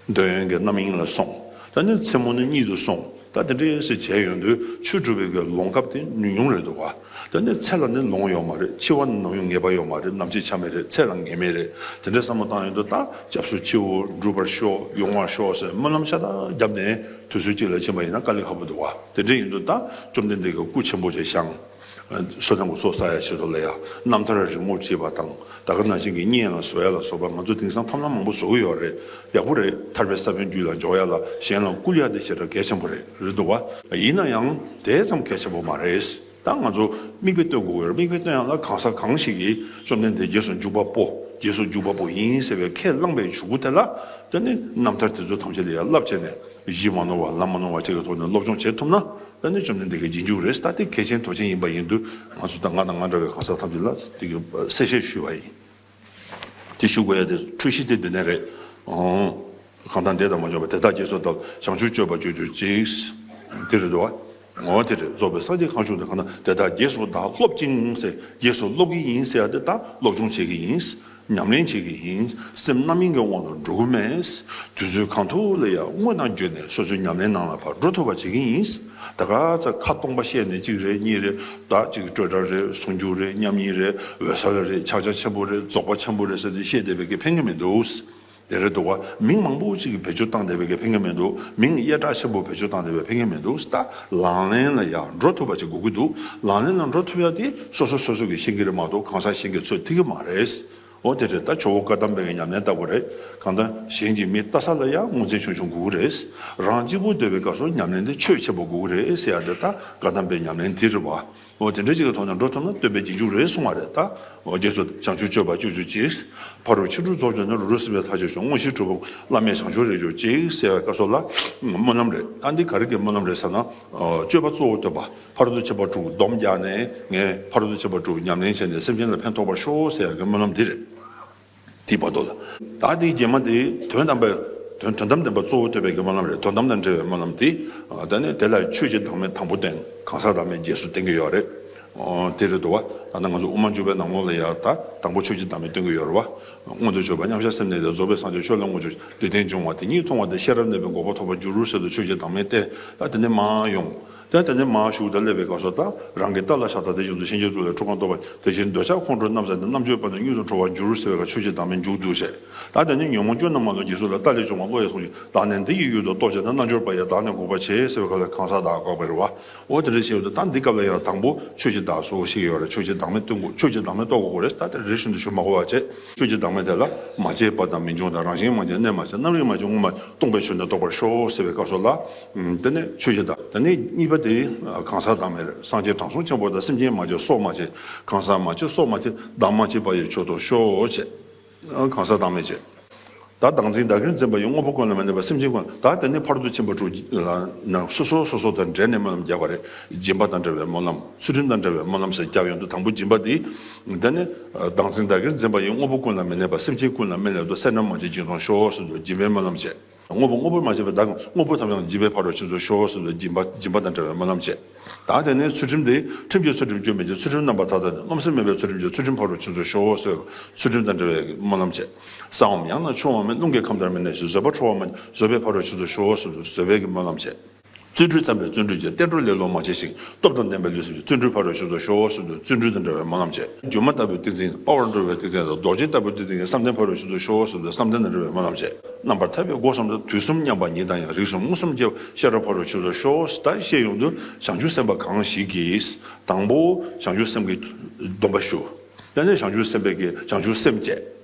འདོད་ཡོན་གྱི་རྣམ་གཡེང་ལ་སོང་། ད་ནི་མཚན་མོ་ནི་གཉིད་དུ་སོང་། ད་དེ་འདྲའི་ཟེར་བྱས་ཡོང་དུས་ཆོས་སྒྲུབ་པའི་གི་ལོང་སྐབས་དེ་ཉུང་ཉུང་རེད་འདུག་བ། ད་ནི་ཚེ་ལ་ནི་ལོང་ཡོད་མ་རེད། འཆི་བ་ནི་ནམ་ཡང་ངེས་པ་ཡོད་མ་རེད། ནམ་འཆི་ཆ་མེད་རེད། ཚེ་ལ་ངེས་མེད་རེད། དེ་འདྲའི་བསམ་བློ་བཏང་ཡོང་དུས་ད་སྐྱབས་སུ་མཆིའོ། སྒྲུབ་པར་ཤོག། ཡོང་བར་ཤོག་ཟེར་སྨོན་ལམ་ཤ་སྟག་བརྒྱབ་ནས་དུས་ཚོད་གཅིག་ལ་ཕྱིན་པ་ཡིན་ན་དཀའ་ལས་ཁག་པོ་འདུག་བ། དེ་འདྲ་ཡིན་དུས་ད་བཅོམ་ལྡན་འདས་ཀྱི་སྐུ་ཆེན་པོ་ཅིག་བཞེངས། བསོད་ནམས་ཀྱི་ཚོགས་བསགས་ཡ་ཆེད་དུ་ལ་ཡ་རྣམ་ཐར་རི་མོ་བྲིས་པ་དང་། ད་ག་ནང་བཞིན་གྱི་བརྙན་ལ་བཟོ་ཡ་ལ་སོགས་པ་ང་ཚོ་དེང་སང་ཐབས་ལམ་མང་པོ་བཟོ་གི་ཡོད་རེད། ཡག་པོ་རེད། ཐར་པའི་ས་བོན་རྒྱུད་ལ་འཇོག་ཡ་ལ་གཞན་ལ་བསྐུལ་ཡ་དེ་ཞེ་དྲག་གལ་ཆེན་པོ་རེད། རེད་འདུག་བ། ཡིན་ན་ཡང་དེ་ཙམ་གལ་ཆེན་པོ་མ་རེད། ད་ང་ཚོ་མིག་དཔེ་སྟོན་དགོས་ཀྱི་ཡོད་རེད། མིག་དཔེ་སྟོན་ཡ་ལ་གང་ཟག་གང་ཞིག་གིས་བཅོམ་ལྡན་འདས་རྗེས་སུ་འཇུག་པ་པོ། རྗེས་སུ་འཇུག་པ་པོ་ཡིན་ཟེར་བའི་ཁས་བླངས་པའི་གཞུག་གུ་དེ་ལ་དེ་ནི་རྣམ་ཐར་དེ་ཚོ་ཐམས་ཅད་ལ་ཡ་བསླབ་བྱས་ནས། གཞི་མ་ནོར་བ་ལམ་མ་ནོར་བ་བཅས་ཀྱི་ཐོག་ནས་སློབ་སྦྱོང་བྱེད་ཐུབ་ན། ད་ནི་བཅོམ་ལྡན་འདས་ཀྱི་རྗེས་འཇུག་རེད། ད་དེ་གལ་ཆེན་དོན་ཆེན་ཡིན་པ་ཡིན་དུས་ང་ཚོ་ད་ང་དང་ང་འདྲ་བའི་གང་ཟག་ཐམས་ཅད་ལ་དེ་གི་གསལ་བཤད་ཞུས་པ་ཡིན། དེ་ཞུ་དགོས་ཡ་དེ་འཁྲུལ་གཞི་དེ་འདི་ནས་རེད། ཨོ། གང་དང་འདས་དང་མ་བྱུང་བ། དེ་དག་རྗེས་སུ་བདག་བྱང་ཆུབ་སྤྱོད་པ་སྤྱོད་གྱུར་ཅིག། དེ་རེད་དོ། ཨོ་དེ་རེད། རྫོགས་པའི་སངས་རྒྱས་གང་བྱུང་དེ། གང་དང་དེ་དག་རྗེས་སུ་བདག་སློབ་ཅིང་ཟེར། རྗེས་སུ་སློབ་ཀྱི་ཡིན་ཟེར་ཡ་དེ་ད་སློབ་སྦྱོང་བྱེད་ཀྱི་ཡིན། ཉམས་ལེན་བྱེད་ཀྱི་ཡིན། སེམས་རྣམ་གཡེང་གི་དབང་དུ་འགྲོ་གི་མེད། དུས་ཚོད་གང་ཐུབ་ལ་ཡང་དངོས་དང་བརྒྱུད་ནས་སོ་སོའི་ཉམས་ལེན་ནང་ལ་ཕར་འགྲོ་ཐུབ་པ་བྱེད་ཀྱི་ཡིན། ད་ག་ཚ་ཁ་སྟོང་པ་བཤད་ནས་གཅིག་རེ་གཉིས་རེ། ད་གཅིག་སྤྲོས་བྲལ་རེད། ཟུང་འཇུག་རེད། མཉམ་ཉིད་རེད། འོད་གསལ་རེད། ཕྱག་རྒྱ་ཆེན་པོ་རེད། རྫོགས་པ་ཆེན་པོ་རེད་ཟེར་ཏེ་བཤད་བསྡད་པའི་གི་ཕན་གི་མི་འདུག། དེ་རེད་འདུག་བ། མིང་མང་པོ་ཅིག་གིས་བེད་སྤྱོད་བཏང་བསྡད་པའི་གི་ཕན་གི་མི་འདུག་མིང་ཡ་གྲགས་ཆེན་པོ་བེད་སྤྱོད་བཏང་བསྡད་པའི་ཕན་གི་མི་འདུག་ད་ལག་ལེན་ལ་ཡང་འགྲོ་ཐུབ་པ་ཅིག་དགོས་ཀྱི་འདུག་ལག་ལེན་ལ་འགྲོ་ཐུབ་ཡ་དེ་སོ་སོ་སོ་སོ་གིས་ཤེས་ཀྱི་རེད་མ་གཏོགས་གང་ཟག་གཞན་གྱིས་ཚོད་ཐིག་གི་མ་རེད། འོ་དེ་རེད། ད་ཇོ་བོ་བཀའ་གདམས་པའི་གི་ཉམས་ལེན་ལྟ་བུ་རེད། གང་ལྟར་གཞན་གྱི་མི་ལྟ་ས་ལ་ཡང་ངོས་འཛིན་ཆུང་ཆུང་དགོས་ཀྱི་རེད། རང་གཅིག་པུ་སྡོད་པའི་སྐབས་སུ་ཉམས་ལེན་དེ་ཆོས་ཆེན་པོ་དགོས་ཀྱི་རེད་ཟེར་ཡ་དེ་ད་བཀའ་གདམས་པའི་ཉམས་ལེན་དེ་རེད་བ། འོ་དེ་འདྲ་ཅིག་གི་ཐོག་ནས་འགྲོ་ཐུབ་ན་སྟོན་པའི་རྗེས་འཇུག་རེད་གསུང་བ་རེད་ད། འོ་རྗེས་སུ་བྱང་ཆུབ་སྤྱོད་པ་སྤྱོད་གྱུར་ཅིག་ཕ་རོལ་ཕྱིན་དྲུག་རྫོགས་གྱུར་ནས། རབ་ཏུ་སེམས་དཔའི་ཐར་ཕྱིར་ཤོག་དངོས་གཞི་གྲུབ་པ་བླ་མེད་བྱང་ཆུབ་རེག་གྱུར་ཅིག་ཟེར་བའི་སྐབས་སུ་ལ་སྨོན་ལམ་རེད། ད་འདི་ག་རེ་གི་སྨོན་ལམ་རེད་ཟེར་ན། སྤྱོད་པ་གཙོ་བོ་སྟོན་པ་ཕ་རོལ་ཏུ་ཕྱིན་པ་དྲུག་སྡོམ་རྒྱག་ནས། ངས་ཕ་རོལ་ཏུ་ཕྱིན་པ་དྲུག་ཉམས་ལེན་བྱས་ནས་སེམས་ཅན་ལ་ཕན་ཐོགས་པར་ཤོག་ཟེར་བའི་སྨོན་ལམ་འདི་རེད། དེའི་བར་དུ་ལ། ད་དེའི་རྗེས་མ་དེ་དོན་དམ་པའི་དོན་དོན་དམ་བདེན་པ་གཙོ་བོ་སྟོན་པའི་གི་སྨོན་ལམ་རེད། དོན་དམ་དང་འབྲེལ་བའི་སྨོན་ལམ་དེ། ད་ནི་དེ་ལ་ཆོས་ཀྱི་བདག་མེད་དང་པོ་བསྟན། གང་ཟག་བདག་མེད་རྗེས་སུ་བསྟན་གྱི་ཡོད་རེད། དེ་རེད་འདུག་བ། ད་ནི་ང་ཚོ་དབུ་མ་འཇུག་པའི་ནང་ལོགས་ལ་ཡང་ད་དང་པོ་ཆོས་ཀྱི་བདག་མེད་སྟོན་གྱི་ཡོད་རེད་བ། མངོན་དུ་གྱུར་པ་མཉམ་གཞག་སེམས་གནས་ལས། རྫོགས་པའི་སངས་རྒྱས་ཆོས་ལ་མངོན་གྱུར། འདི་ལྟར་འབྱུང་བ་དེ་ཉིད་མཐོང་བ་དང་། ཤེས་རབ་གནས་པས་འགོག་པ་ཐོབ་པར་འགྱུར་ཟེར་དུས་ཆོས་ཀྱི་བདག་མེད་བསྟན། ད་དེ་ནས་མར་ཡོང་། དེ་དེ་ནས་མར་ཞུགས་དང་སླེབས་པའི་སྐབས་སུ་ད་རང་གི་ལྟ་ལ་བཞག་ད་དེ་བཞིན་དུ་ཤིན་རྗེ་ཐུབ་ལས་ཁྲོ་བ་འདོར་བ། དེ་བཞིན་འདོད་ཆགས་ཁོང་ཁྲོའི་རྣམ་བསལ་ཏེ། རྣམ་དཔྱོད་དཔལ་དང་མྱུར་དུ་ཁྲོ་བར་འགྱུར་ཟེར་བའི་ཆོས་ཀྱི་བདག་མེད་མཇུག་བསྡུ་བྱས། ད་དེ་ནས་ཉོན་མོངས་སྐྱོན་རྣམས་མ་ལུས། རྗེས་སུ་ལ་ལྟ་ལས་བྱུང་བ་བློ་ཡིས་མཐོང་ཞིང་། བདག་ནི་འདི་ཡི་ཡུལ་དུ་རྟོག་བྱེད་དེ། རྣལ་འབྱོར་པ་ཡིས་བདག་ནི་འགོག་པར་བྱེད་ཟེར་བའི་སྐབས་ལ་གང་ཟག་བདག་འགོག་པ་རེད་བ། འོ་དེ་འདྲ་བྱས་ཡོད་དུས་ད་འདི་སྐབས་ལ་ཡང་དང་པོ་ཆོས་ཀྱི་བདག་སོགས་ཤེས་ཀྱི་ཡོད་རེད། ཆོས་ཀྱི་བདག་མེད་སྟོན་དགོས། ཆོས་ཀྱི་བདག་མེད་རྟོགས་དགོས་རེད། ད་དེ་རེ་བཞིན་དུ་ཞུ་མ་དགོས་པ་བྱས། ཆོས་ཀྱི་བདག་མེད་དེ་ལ་མ་སྐྱེས་པ་དང་མི་འབྱུང་དང་། རང་བཞིན་མ་སྐྱེས་གནས་མ་སྐྱེས། རྣམ་རིག་མ་སྐྱེས་ངོ་མ་སྟོང་པའི་ཆོས་ནི་རྟོགས་པར་ཤོག་ཟེར་བའི་སྐབས་སུ་ལ། དེ་ནས་ཆོས་ཀྱི་བདག་དེ་ནས་གཉིས་པ་དེ་གང་ཟག་བདག་མེད་རེད། སངས་རྒྱས་དྲང་སྲོང་ཆེན་པོ་དང་། སེམས་ཅན་མ་སྐྱེས་སྲོག་མ་བཅད། གང་ཟག་མ་སྐྱེས་སྲོག་མ་བཅད། བདག་མ་སྐྱེས་པ་ཡི་མཆོག་ཏུ་ཤོག་ཅེས། གང་ཟག་བདག་མེད་བྱས། ད་བདག་འཛིན་བདག་གིར་འཛིན་པ་ཡི། དངོས་པོ་ཀུན་ལ་མི་གནས་པ་སེམས་ཅན་ཀུན། ད་དེ་ནི་ཕ་རོལ་ཏུ་ཕྱིན་པ་དྲུག་ལ་ནང་སོ་སོ་སོ་སོ་དང་འབྲེལ་ནས་སྨོན་ལམ་རྒྱག་པ་རེད། སྦྱིན་པ་དང་འབྲེལ་བའི་སྨོན་ལམ། ཚུལ་ཁྲིམས་དང་འབྲེལ་བའི་སྨོན་ལམ་ཟེར་རྒྱག་ཡོང་དུས་དང་པོ་སྦྱིན་པ་འདི། དེ་ནི་བདག་འཛིན་བདག་གིར་འཛིན་པ་ཡི། དངོས་པོ་ཀུན་ལ་མི་གནས་པ་སེམས་ཅན་ཀུན་ལ་མི་གནས་དོ། སེར་སྣ་མ་བཅས་སྦྱིན་སོང་ཤོག་ཟེར་དུས་སྦྱིན་པའི་སྨོན་ལམ་བྱས། དངོས་པོ་དངོས་པོར་མ་བྱས་པའི་བདག་དངོས་པོ་ཐམས་ཅད་སྦྱིན་པའི་ཕ་རོལ་ཕྱིན་སོང་ཤོག་ཟེར་དུས་སྦྱིན་པ་སྦྱིན་པ་དང་འབྲེལ་བའི་སྨོན་ལམ་བྱས། ད་དེ་ནས་ཚུལ་ཁྲིམས་དེ་ཁྲིམས་ཀྱི་ཚུལ་ཁྲིམས་སྐྱོན་མེད་ཅིང་། ཚུལ་ཁྲིམས་རྣམ་པར་དག་དང་ནི། རྣམ་སེམས་མེད་པའི་ཚུལ་ཁྲིམས་ཀྱིས། ཚུལ་ཁྲིམས་ཕ་རོལ་ཕྱིན་སོང་ཤོག་ཟེར་ཚུལ་ཁྲིམས་དང་འབྲེལ་བའི་སྨོན་ལམ་བྱས། གསང་བའམ་ཡང་ན་ཕྱོགས་འོག་མིན། རླུང་གི་ཁམས་ལྟར་མི་གནས་ཤིང་། བཟོད་པ་ཁྲོ་བོ་མ་ནུས། བཟོད་པའི་ཕ་རོལ་ཕྱིན་སོང་ཤོག་ཟེར་དུས་བཟོད་པའི་གི་སྨོན་ལམ་བྱས། བརྩོན་འགྲུས་བརྩམས་པས་བརྩོན་འགྲུས་ཀྱིས། བསྟན་འགྲོ་ལེ་ལོ་མ་བྱས་ཤིང་། སྟོབས་དང་ལྡན་པའི་ལུས་སེམས་ཀྱིས། བརྩོན་འགྲུས་ཕ་རོལ་ཕྱིན་སོང་ཤོག་ཟེར་དུས་བརྩོན་འགྲུས་དང་འབྲེལ་བའི་སྨོན་ལམ་བྱས། སྒྱུ་མ་ལྟ་བུའི་ཏིང་འཛིན། དཔའ་བར་འགྲོ་བའི་ཏིང་འཛིན་དང་། རྡོ་རྗེ་ལྟ་བུའི་ཏིང་འཛིན་གྱིས། བསམ་གཏན་ཕ་རོལ་ཕྱིན་སོང་ཤོག་ཟེར་དུས་བསམ་གཏན་དང་འབྲེལ་བའི་སྨོན་ལམ་བྱས། རྣམ་པར་ཐར་པའི་སྒོ་གསུམ་དང་། དུས་གསུམ་མཉམ་པ་ཉིད་དང་ཡང་། རིགས་གསུམ་མངོན་སུམ་སྐྱེ་བ། ཤེས་རབ་ཕ་རོལ་ཕྱིན་སོང་ཤོག་ད་བཤད་ཡོང་དུས་བྱང་ཆུབ་སེམས་དཔའ་གང་ཞིག་གིས་དང་པོ་བྱང་ཆུབ་སེམས་ཀྱི་སྡོམ་པ་ཞུ། དེ་ནས་བྱང་ཆུབ་སེམས་དཔའི་གི་བྱང་ཆུབ་སེམས་བསྐྱེད།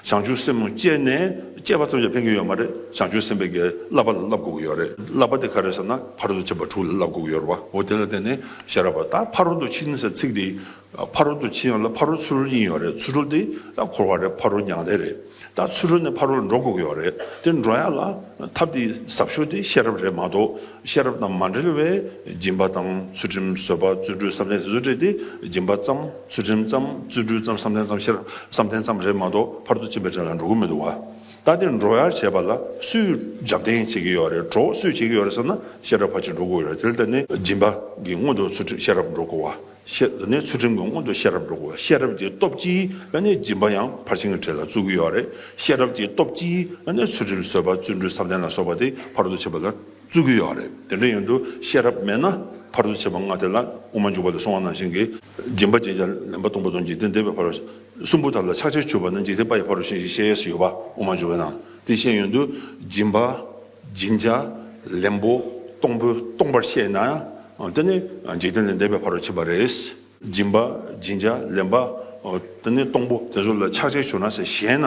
བྱང་ཆུབ་སེམས་བསྐྱེད་ནས་བསྐྱེད་པ་ཙམ་གྱིས་ཕན་གྱི་ཡོད་མ་རེད། བྱང་ཆུབ་སེམས་དཔའི་གི་བསླབ་པ་ལ་བསླབ་དགོས་ཀྱི་ཡོད་རེད། བསླབ་པ་དེ་ག་རེ་ཟེར་ན་ཕ་རོལ་ཏུ་ཕྱིན་པ་དྲུག་ལ་བསླབ་དགོས་ཀྱི་ཡོད་རེད་བ། འོ་དེ་ལ་བརྟེན་ནས་ཤེས་རབ་པ། ད་ཕ་རོལ་ཏུ་ཕྱིན་ཟེར་ཚིག་འདི་ཕ་རོལ་ཏུ་ཕྱིན་ཡོང་ལ་ཕ་རོལ་ཚུ་རོལ་གཉིས་ཡོད་རེད། ཚུ་རོལ་དེ་ད་འཁོར་བ་རེད། ཕ་རོལ་མྱང་འདས་རེད། ད་ཚུ་རོལ་ནས་ཕ་རོལ་འགྲོ་དགོས་ཀྱི་ཡོད་རེད། དེ་འགྲོ་ཡ་ལ་ཐབས་དེ་ཟབ་ཤོས་དེ་ཤེས་རབ་རེད་མ་གཏོགས། ཤེས་རབ་དང་མ་འབྲེལ་བའི་སྦྱིན་པ་དང་ཚུལ་ཁྲིམས། བཟོད་པ། བརྩོན་འགྲུས། བསམ་གཏན། དེ་ཚོ་སྤྲད་དེ་སྦྱིན་པ་ཙམ། ཚུལ་ཁྲིམས་ཙམ། བརྩོན་འགྲུས་ཙམ། བསམ་གཏན་ཙམ། ཤེས་རབ། བསམ་གཏན་ཙམ་རེད་མ་གཏོགས་ཕ་རོལ་ཏུ་ཕྱིན་པའི་གྲས་ལ་འགྲོ་གི་མི་འདུག་བ། ད་དེ་འགྲོ་ཡར་བྱས་པ་ལ་སུས་རྒྱབ་རྟེན་བྱེད་ཀྱི་ཡོད་རེད། གྲོགས་སུས་བྱེད་ཀྱི་ཡོད་རེད་ཟེར་ན་ཤེས་རབ་ཕར་ཕྱིན་འགྲོ་དགོས་ཡོད་རེད། དེ་ལ་བརྟེན་ནས་སྦྱིན་པ་གི་སྔོན་དུ་ཚུལ་ཁྲིམས་ཤེས་རབ་འགྲོ་དགོས་བ། ཤེས་ནས་ཚུལ་ཁྲིམས་ཀྱི་སྔོན་དུ་ཤེས་རབ་འགྲོ་དགོས་བ། ཤེས་རབ་ཀྱི་སྟོབས་ཀྱིས་ཨ་ནི་སྦྱིན་པ་ཡང་ཕར་ཕྱིན་གྱི་གྲས་ལ་བཙུགས་ཀྱི་ཡོད་རེད། ཤེས་རབ་ཀྱི་སྟོབས་ཀྱིས་ཨ་ནི་ཚུལ་ཁྲིམས། བཟོད་པ། བརྩོན་འགྲུས། བསམ་གཏན་ལ་སོགས་པ་དེ་ཕ་རོལ་ཏུ་ཕྱིན་པ་ལ་བཙུགས་ཀྱི་ཡོད་རེད། དེ་འདྲ་ཡིན་དུས་ཤེས་རབ་མེད་ན་ཕ་རོལ་ཏུ་ཕྱིན་པ་ལྔ་དེ་ལ་དབུ་མ་འཇུག་པ་ལ་གསུངས་པ་ནང་བཞིན་གྱི་སྦྱིན་པ་སྦྱིན་བྱ་ལེན་པ་སྟོང་པ་དང་། འཇིག་རྟེན་བདེ་བའི་ཕ་རོལ། གསུམ་པོ་དག་ལ་ཕྱག་ཕྱིར་གྱུར་པ་ནི། འཇིག་རྟེན་པ་ཡི་ཕ་རོལ་ཕྱིན་ཞེས་བཤད་ཟེར་ཡོད་པ། དབུ་མ་འཇུག་པའི་ནང་དེ་བཤད་ཡོང་དུས་སྦྱིན་པ། སྦྱིན་བྱ། ལེན་པོ། སྟོང་པོ། སྟོང་པར་ཤེས་ན་དེ་ནི་འཇིག་རྟེན་ལས་འདས་པའི་ཕ་རོལ་ཕྱིན་པ་རེད། སྦྱིན་པ། སྦྱིན་བྱ། ལེན་པ། དེ་ནི་སྟོང་པོ་དེ་ཚོ་ལ་ཕྱག་ཕྱིར་གྱུར་ན་ཟེར་ཞེ་ན།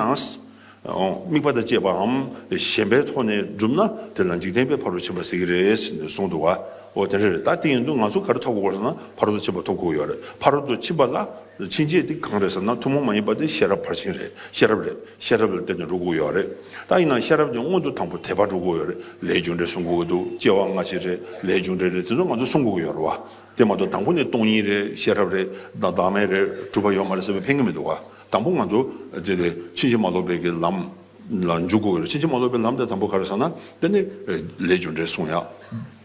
དམིགས་པ་དང་བཅས་པའམ་ཞེན་པའི་ཐོག་ནས་བསྒྲུབས་ན་དེ་ལ་འཇིག་རྟེན་པའི་ཕ་རོལ་ཕྱིན་པ་ཟེར་གྱི་རེད་ཟེར་ནས་གསུངས་འདུག་བ། འོ་དེ་འདྲ་རེད། ད་དེ་ཡིན་དུས་ང་ཚོ་ག་རེ་ཐོབ་དགོས་ཟེར་ན་ཕ་རོལ་ཏུ་ཕྱིན་པ་ཐོབ་དགོས་ཡོད་རེད། ཕ་རོལ་ཏུ་ཕྱིན་པ་ལ་ཕྱིན་ཆད་དེ་གང་རེད་ཟེར་ན་ཐུན་མོང་མ་ཡིན་པ་དེ་ཤེས་རབ་ཕར་ཕྱིན་རེད། ཤེས་རབ་རེད། ཤེས་རབ་ལ་བརྟེན་ནས་འགྲོ་དགོས་ཡོད་རེད། ད་ཡིན་ན་ཤེས་རབ་ཀྱི་སྔོན་དུ་དང་པོ་དད་པ་འགྲོ་དགོས་ཡོད་རེད། ལས་རྒྱུ་འབྲས་གསུང་དགོས་ཀྱི་འདུག་སྐྱེ་བ་སྔ་ཕྱི་རེད། ལས་རྒྱུ་འབྲས་རེད། དེ་ཚོ་ང་ཚོ་གསུང་དགོས་ཀྱི་ཡོད་རེད་བ། དེ་མ་གཏོགས་དང་པོ་ནས་སྟོང་ཉིད་རེད། ཤེས་རབ་རེད། བདག་བདག་མེད་རེད། གྲུབ་པ་ཡོད་མ་རེད་ཟེར་བའི་ཕན་གྱི་མི་འདུག་བ། དང་པོ་ང་ཚོ་དེ་དེ་ཕྱིན་ཅི་མ་ལོག་པའི་གི་ལམ་ལ་འཇུག་དགོས་ཡོད་རེད། ཕྱིན་ཅི་མ་ལོག་པའི་ལམ་དེ་དང་པོ་ག་རེ་ཟེར་ན་དེ་ནི་ལས་རྒྱུ་འབྲས་གསུང་ཡག་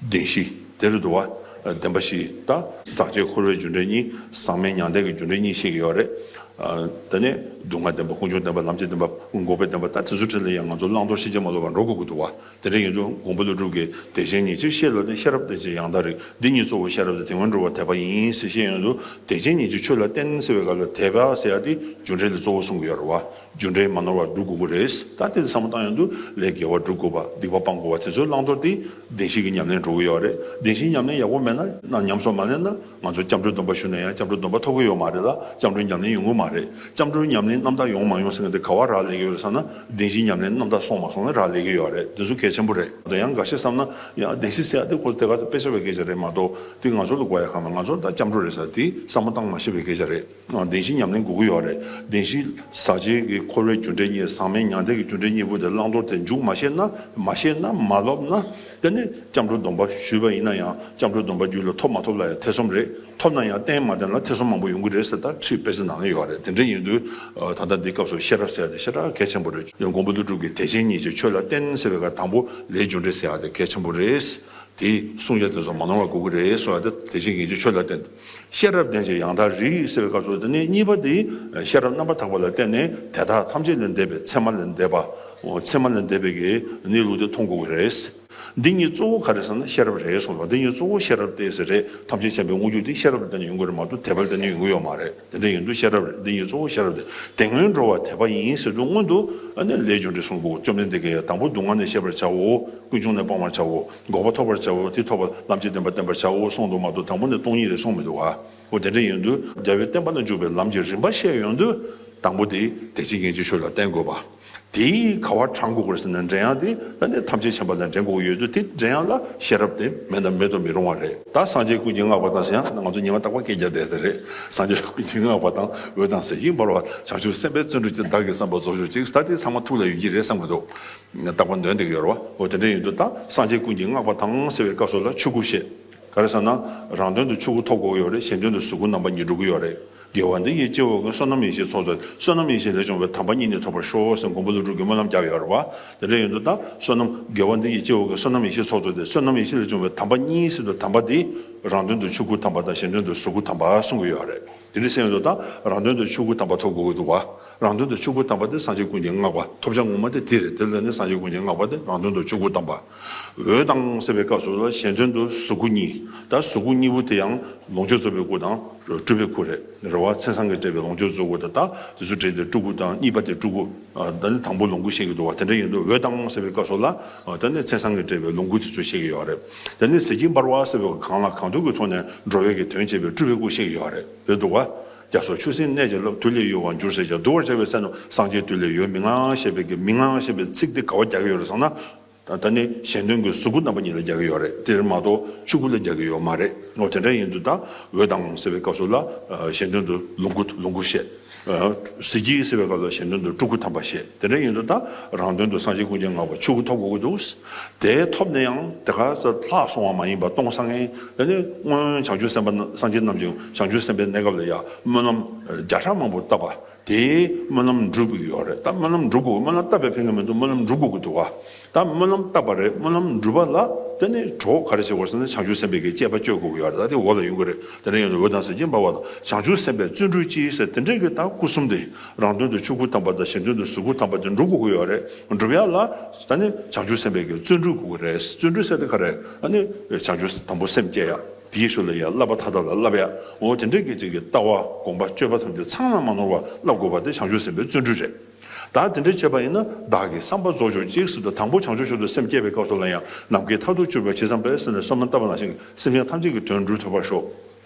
བདེན་བཞི་དེ་རེད་འདུག་བ། བདེན་པ་བཞི་ད་ཟག་བཅས་འཁོར་བའི་རྒྱུ་འབྲས་གཉིས། ཟག་མེད་མྱང་འདས་ཀྱི་རྒྱུ་འབྲས་གཉིས་བཤད་ཀྱི་ཡོད་རེད། ཨ། དེ་ནས་སྡུག་བསྔལ་བདེན་པ། ཀུན་འབྱུང་བདེན་པ། ལམ་བྱེད་བདེན་པ། འགོག་པའི་བདེན་པ། ད་དེ་ཚོའི་གྲས་ལ་ཡང་ང་ཚོ་བླང་དོར་ཕྱིན་ཅི་མ་ལོག་པར་འགྲོ་དགོས་ཀྱི་འདུག་བ། དེ་འདྲ་ཡིན་དུས་མགོན་པོ་ཀླུ་སྒྲུབ་ཀྱིས་བདེ་གཤེགས་ཉིད་ཀྱི་ཤེས་རབ་ལྡན་ཅིང་ཡང་དག་རིག། འདི་ཉིད་གཙོ་བོ་ཤེས་རབ་སྟེ། དེ་སྔོན་འགྲོ་བ་དད་པ་ཡིན་ཟེར་བཤད་ཡོང་དུས། བདེ་གཤེགས་ཉིད་ཀྱི་ཆོས་ལ་བརྟེན་ཟེར་བའི་སྐབས་ལ་དད་པ་ཟེར་ཡ་དེ་རྒྱུ་འབྲས་ལ་གཙོ་བོ་གསུང་གི་ཡོད་རེད་བ། རྒྱུ་འབྲས་མ་ནོར་བར་སྒྲུབ་དགོས་ཀྱི་རེད། ད་དེ་བསམ་བློ་བཏང་ཡོང་དུས་ལས་དགེ་བ་སྒྲུབ་དགོས་པ། སྡིག་པ་སྤང་དགོས་པ། དེ་ཚོ་བླང་དོར་དེ་བདེན་བཞི་གི་ཉམས་ལེན་འགྲོ་གི་ཡོད་རེད། བདེན་བཞིའི་ཉམས་ལེན་ཡག་པོ་མེད་ན། ན། ཉམས་སུ་མ་ལེན་ན། ང་ཚོ་སྐྱབས་འགྲོའི་སྡོམ་པ་ཞུས་ན་ཡང་སྐྱབས་འགྲོའི་སྡོམ་པ་ཐོབ་ཀྱི་ཡོད་མ་རེད་ལ། སྐྱབས་འགྲོའི་ཉམས་ལེན་ཡོང་གི་མ་རེད། སྐྱབས་འགྲོའི་ཉམས་ལེན་རྣམ་དག་ཡོང་མ་ཡོང་ཟེར་མཁན་དེ་ག་བ་རག་ལས་ཀྱི་ཡོད་རེད་ཟེར་ན། བདེན་བཞིའི་ཉམས་ལེན་རྣམ་དག་སོང་མ་སོང་ལ་རག་ལས་ཀྱི་ཡོད་རེད། དེ་ཚོ་གལ་ཆེན་པོ་རེད། དེ་ཡང་འགའ་ཤས་བསམ་ན་ཡང་བདེན་བཞི་ཟེར་ཡ་དེ་ཁོ་དེ་ག་དཔེ་ཆ་བའི་སྐད་ཆ་རེད་མ་གཏོགས། དེ་ང་ཚོ་ལ་དགོས་ཡ་གང་ལ། ང་ཚོ་ད་སྐྱབས་འགྲོ་རེད་ཟེར་དེ་བསམ་བློ་བཏང་མ་ཤེས་པའི་སྐད་ཆ་རེད། བདེན་བཞི་ཉམས་ལེན་དགོས་ཀྱི་ཡོད་རེད། བདེན་བཞི་ཟག་བཅས་ཀྱི་འཁོར་བའི་རྒྱུ་འབྲས་གཉིས། ཟག་མེད་མྱང་འདས་ཀྱི་རྒྱུ་འབྲས་གཉིས་པོ་དེ་བླང་དོར་དེ་མཇུག་མ་ཤེས་ན། མ་ཤེས་ན། མ་ལོབས་ན། དེ་ནས་སྐྱབས་འགྲོའི་སྡོམ་པ་ཞུས་པ་ཡིན་ན་ཡང་། སྐྱབས་འགྲོའི་སྡོམ་པ་རྒྱུད་ལ་ཐོབ་མ་ཐོབ་ལ་ཡང་ཐེ་ཚོམ་རེད། ཐོབ་ན་ཡང་བརྟན་མ་བརྟན་ལ་ཐེ་ཚོམ་མང་པོ་ཡོང་གི་རེད་ཟེར། ད་ཁྲིད་དཔེ་ཆ་ནང་ལ་ཡོད་རེད། དེ་འདྲ་ཡིན་དུས་ད་ལྟ་འདི་སྐབས་སུ་ཤེས་རབ་ཟེར་ཡ་དེ་ཞེ་དྲག་གལ་ཆེན་པོ་རེད། མགོན་པོ་ཀླུ་སྒྲུབ་ཀྱིས་བདེ་གཤེགས་ཉིད་ཀྱི་ཆོས་ལ་བརྟེན་ཟེར་བའི་སྐབས། དང་པོ་ལས་རྒྱུ་འབྲས་ཟེར་ཡ་དེ་གལ་ཆེན་པོ་རེད། དེ་གསུང་ཡ་དེ་ཚོ་མ་ནོར་བ་དགོས་ཀྱི་རེད་གསུང་ཡ་དེ། བདེ་གཤེགས་ཉིད་ཀྱི་ཆོས་ལ་བརྟེན། ཤེས་རབ་ལྡན་ཅིང་ཡང་དག་རིག་ཟེར་བའི་སྐབས་སུ། དེ་ནས་གཉིས་པ་དེ་ཤེས་རབ་རྣམ་པར་དག་པ་ལ་བརྟེན་ནས་དེ་དག་ཐམས་ཅད་ལས་འདས་པའི་མཚན་མ་ལས་འདས་པ། མཚན་མ་ལས་འདས་པའི་གི་གནས་ལུགས་དེ་མཐོང་དགོས་ཀྱི་རེད། འདི་གཉིས་གཙོ་བོ་ག་རེ་ཟེར་ན་ཤེས་རབ་རེད་གསུངས་པ། འདི་གཉིས་གཙོ་བོ་ཤེས་རབ་སྟེ་ཟེར་རེད། ཐམས་ཅད་མཁྱེན་པའི་དངོས་རྒྱུ་དེ་ཤེས་རབ་ལ་བརྟེན་ནས་ཡོང་གི་རེད་མ་གཏོགས་དད་པ་ལ་བརྟེན་ནས་ཡོང་གི་ཡོད་མ་རེད། དེ་འདྲ་ཡིན་དུས་ཤེས་རབ་རེད། འདི་གཉིས་གཙོ་བོ་ཤེས་རབ་སྟེ། དེ་སྔོན་འགྲོ་བ་དད་པ་ཡིན་ཟེར་དུས་སྔོན་དུ་ཨ་ནི་ལས་རྒྱུ་འབྲས་གསུང་དགོས། བཅོམ་ལྡན་འདས་ཀྱིས་དང་པོ་སྡུག་བསྔལ་ནི་ཤེས་པར་བྱའོ། ཀུན་འབྱུང་ནི་སྤང་བར་བྱའོ། འགོག་པ་ཐོབ་པར་བྱའོ། དེ་ཐོབ་པ་ལམ་གྱི་བདེན་པ་བསྟན་པར་བྱའོ་གསུངས་འདུག་མ་གཏོགས་དང་པོ་ནས་སྟོང་ཉིད་རེད་གསུངས་མི་འདུག་བ། འོ་དེ་འདྲ་ཡིན་དུས་རྒྱལ་བའི་བསྟན་པ་ལ་འཇུག་པའི་ལམ་གྱི་རིམ་པ་བཤད་ཡོང་དུས། དང་པོ་དེ་བདེ་གཤེགས་ཉིད་ཀྱི་ཆོས་ལ་བརྟེན་དགོས་པ། དེས་ག་བ་དྲངས་དགོས་ཀྱི་རེད་ཟེར་ན། འདྲེན་ཡག་དེ་ད་ནི་ཐམས་ཅད་མཁྱེན་པ་ལ་འདྲེན་དགོས་ཀྱི་ཡོད་དུས། དེ་འདྲེན་ཡག་ལ་ཤེས་རབ་དེ་མེད་ན་མེད་དུ་མི་རུང་བ་རེད། ད་སངས་རྒྱས་ཀུན་གྱིས་བསྔགས་པ་དང་ཟེར་ཡག་ང་ཚོ་ཉི་མ་རྟག་པར་སྐད་རྒྱབ་བསྡད་དེ་རེད། སངས་རྒྱས་ཀུན་གྱིས་བསྔགས་པ་དང་། འོད་དང་གཟི་བརྗིད་འབར་བ། བྱང་ཆུབ་སེམས་དཔའི་བརྩོན་འགྲུས་ཀྱིས། བདག་གི་བསམ་པ་རྫོགས་གྱུར་ཅིག་ད་དེ་ཚང་མ་ཐུགས་ལ་ཡོད་ཀྱི་རེད་བསམ་གྱི་འདུག་རྟག་པར་འདོན་བསྡད་ཀྱི་ཡོད་རེད་བ། འོ་དེ་འདྲ་ཡིན་དུས་ད་སངས་རྒྱས་ཀུན་གྱིས་བསྔགས་པ་དང་ཟེར་བའི་སྐབས་སུ་ལ་ཆོས་སྐུ་བཤད། ག་རེ་ཟེར་ན། རང་དོན་དུ་ཆོས་སྐུ་ཐོབ་དགོས་ཀྱི་ཡོད་རེད། གཞན་དོན་དུ་གཟུགས་སྐུ་རྣམ་པ་གཉིས་འགྲུབ་ཀྱི་ཡོད་རེད། དགེ་བ་འདི་ཡིས་སྐྱེ་བོ་ཀུན། བསོད་ནམས་ཡེ་ཤེས་ཚོགས་རྫོགས་ཏེ། བསོད་ནམས་ཡེ་ཤེས་ལས་བྱུང་བའི་དམ་པ་གཉིས་ནི་ཐོབ་པར་ཤོག་ཟེར་མགོན་པོ་ཀླུ་སྒྲུབ་ཀྱིས་སྨོན་ལམ་བརྒྱབ་ཡོད་རེད་བ། དེ་འདྲ་ཡིན་དུས་ད་བསོད་ནམས། དགེ་བ་འདི་ཡིས་སྐྱེ་བོ་ཀུན། བསོད་ནམས་ཡེ་ཤེས་ཚོགས་རྫོགས་ཏེ། བསོད་ནམས་ཡེ་ཤེས་ལས་བྱུང་བའི་དམ་པ་གཉིས་ཟེར་དུས་དམ་པ་འདི་རང་དོན་དུ་ཆོས་སྐུ་དམ་པ་དང་གཞན་དོན་དུ་གཟུགས་སྐུ་དམ་པ་གསུང་གི་ཡོད་རེད། དེ་འདྲ་ཟེར་ཡོང་དུས་ད་རང་དོན་དུ་ཆོས་སྐུ་དམ་པ་ཐོབ་དགོས་ཀྱི་འདུག་བ། རང་དོན་དུ་ཆོས་སྐུ་དམ་པ་དེ་སངས་རྒྱས་ཀུན་གྱིས་བསྔགས་པ། ཐོབ་བྱ་ངོ་མ་དེ་དེ་རེད། དེ་ལ་ནི་སངས་རྒྱས་ཀུན་གྱིས་བསྔགས་པ་དེ་རང་དོན་དུ་ཆོས་སྐུ་དམ་པ། འོད་དང་ཟེར་བའི་སྐབས་སུ་ལ་གཞན་དོན་དུ་གཟུགས་སྐུ་གཉིས། ད་གཟུགས་སྐུ་གཉིས་པོ་དེ་ཡང་ལོངས་སྤྱོད་རྫོགས་པའི་སྐུ་དང་སྤྲུལ་པའི་སྐུ་རེད། རེད་བ། མཚན་བཟང་གིས་སྤྲས་པའི་ལོངས་སྤྱོད་རྫོགས་སྐུ་དང་། ད་དེ་ཚོ་སྤྲས་ཏེ་སྤྲུལ་སྐུ་དང་། གཉིས་པ་དེ་སྤྲུལ་སྐུ། ཨ། ད་ནི་དང་པོ་ལོངས་སྐུ་བཤད་ཀྱི་འདུག་བ། དེ་འདྲ་ཡིན་དུས་འོད་དང་ཟེར་བའི་སྐབས་སུ་ལ། ཨ། ད་ནི་མཚན་བཟང་གིས་སྤྲས་པའི་ལོངས་སྐུ་དེ་ཚོ་བཤད་ཀྱི་ཡོད་རེད། ད་ནི་གཟི་བརྗིད་འབར་བ་ཟེར་བའི་གང་ལ་གང་འདུལ་གྱི་ཐོག་ནས་འགྲོ་བའི་གི་དོན་བྱེད་པའི་སྤྲུལ་པའི་སྐུ་བཤད་ཀྱི་ཡོད་རེད། རེད་འདུག་བ། རྒྱ་མཚོ་ཆུ་སྲིན་གནས་ཀྱིས་བརླབས། དུས་ལས་ཡོལ་བར་འགྱུར་ཟེར་ཀྱང་། བསྡུ་བར་བྱ་བའི་སེམས་རྣམས། སངས་རྒྱས་དུས་ལས་ཡོལ་མི་མངའ་ཞེས་པའི་གི་མི་མངའ་ཞེས་པའི་ཚིག་དེ་ག་བ་རྒྱག་གི་ཡོད་རེད་ཟེར་ན། ད་ནི་གཞན་དོན་གྱི་གཟུགས་སྐུ་རྣམ་པ་གཉིས་ལ་རྒྱག་གི་ཡོད་རེད། དེར་མ་གཏོགས་ཆོས་སྐུ་ལ་རྒྱག་གི་ཡོད་མ་རེད། འོ་དེ་འདྲ་ཡིན་དུས་ད་འོད་དང་ཟེར་བའི་སྐབས་སུ་ལ། ཨ། གཞན་དོན་དུ་ལོངས་སྐུ། ལོངས་སྐུ་བཤད། ཨ། གཟི་བརྗིད་ཟེར་བའི་སྐབས་ལ་གཞན་དོན་དུ་སྤྲུལ་སྐུ་དམ་པ་བཤད། དེ་འདྲ་ཡིན་དུས་ད་རང་དོན་དུ་སངས་རྒྱས་ཀུན་གྱིས་བསྔགས་པ་ཆོས་སྐུ་ཐོབ་དགོས་ཀྱི་འདུག་དེ་ཐོབ་ནས་ཡང་དེ་ག་ས་ལྷག་སོང་བ་མ་ཡིན་པ། སྟོང་སང་ངེ་། དེ་ནི་སྔོན་བྱང་ཆུབ་སེམས་དཔའ་སངས་རྒྱས་རྣམས་ཀྱིས་བྱང་ཆུབ་སེམས་དཔའི་གནས་སྐབས་ལ་ཡང་སྨོན་ལམ་བརྒྱ་ཕྲག་མང་པོ་བཏབ་པ། དེའི་སྨོན་ལམ་འགྲུབ་ཀྱི་ཡོད་རེད། ད་སྨོན་ལམ་འགྲུབ་དགོས། སྨོན་ལམ་བཏབ་པས་ཕན་གྱི་མི་འདུག་སྨོན་ལམ་འགྲུབ་དགོས་ཀྱི་འདུག་བ། ད་སྨོན་ལམ་བཏབ་པ་རེད། སྨོན་ལམ་འགྲུབ་པ་ལ་དེ་ནི་གྲོགས་ག་རེ་བྱེད་དགོས་ཟེར་ན། བྱང་ཆུབ་སེམས་དཔའི་གི་སྤྱད་པ་སྤྱོད་དགོས་ཀྱི་ཡོད་རེད། ད་དེ་འོག་ལ་ཡོང་གི་རེད། དེ་ནས་ཡོང་དུས་འོད་དང་གཟི་བརྗིད་འབར་བ་དང་། བྱང་ཆུབ་སེམས་དཔའི་བརྩོན་འགྲུས་ཀྱིས་ཟེར། དེ་འདྲའི་གི་ད་སྐུ་གསུམ་དེ་རང་དོན་དུ་ཆོས་སྐུ་དམ་པ་དང་གཞན་དོན་དུ་གཟུགས་སྐུ་དམ་པ་དེ་འགྲུབ་དགོས་ཀྱི་ཡོད་རེད། འགྲུབ་ཡ་ལ་ད་ནི་བྱང་ཆུབ་སེམས་དཔའི་གི་བརྩོན་འགྲུས་དགོས་ཀྱི་རེད། བརྩོན་འགྲུས་ཟེར་དེ་ག་རེ། ད་ནི་བྱང་ཆུབ་དང་པོ་སེམས་བསྐྱེད་ཡ། དེའི་ཤུལ་ལ་ཡང་བསླབ་པ་མཐའ་དག་ལ་བསླབ་ཡ། འོ་དེ་འདྲའི་གི་ཅིག་གི་ལྟ་བ་སྒོམ་པ་སྤྱོད་པ་ཐམས་ཅད་ཚང་མ་མ་ནོར་བ་བསླབ་དགོས་པ་དེ་བྱང་ཆུབ་སེམས་དཔའི་བརྩོན་འགྲུས་རེད། ད་དེ་འདྲ་བྱས་པ་ཡིན་ན། བདག་གི་བསམ་པ་རྫོགས་གྱུར་ཅིག་ཟེར་དུས་དང་པོ་བྱང་ཆུབ་མཆོག་ཏུ་སེམས་བསྐྱེད་པའི་སྐབས་སུ་ལ་ཡང་། ནམ་མཁའི་མཐར་ཐུག་གྱུར་པ་ཇི་ཙམ་པས་ཟེར་ནས་བསམ་བློ་བཏབ་པ་ནང་བཞིན། སེམས་ཅན་ཐམས་ཅད་ཀྱི་དོན་སྒྲུབ་ཐུབ་པར་ཤོག་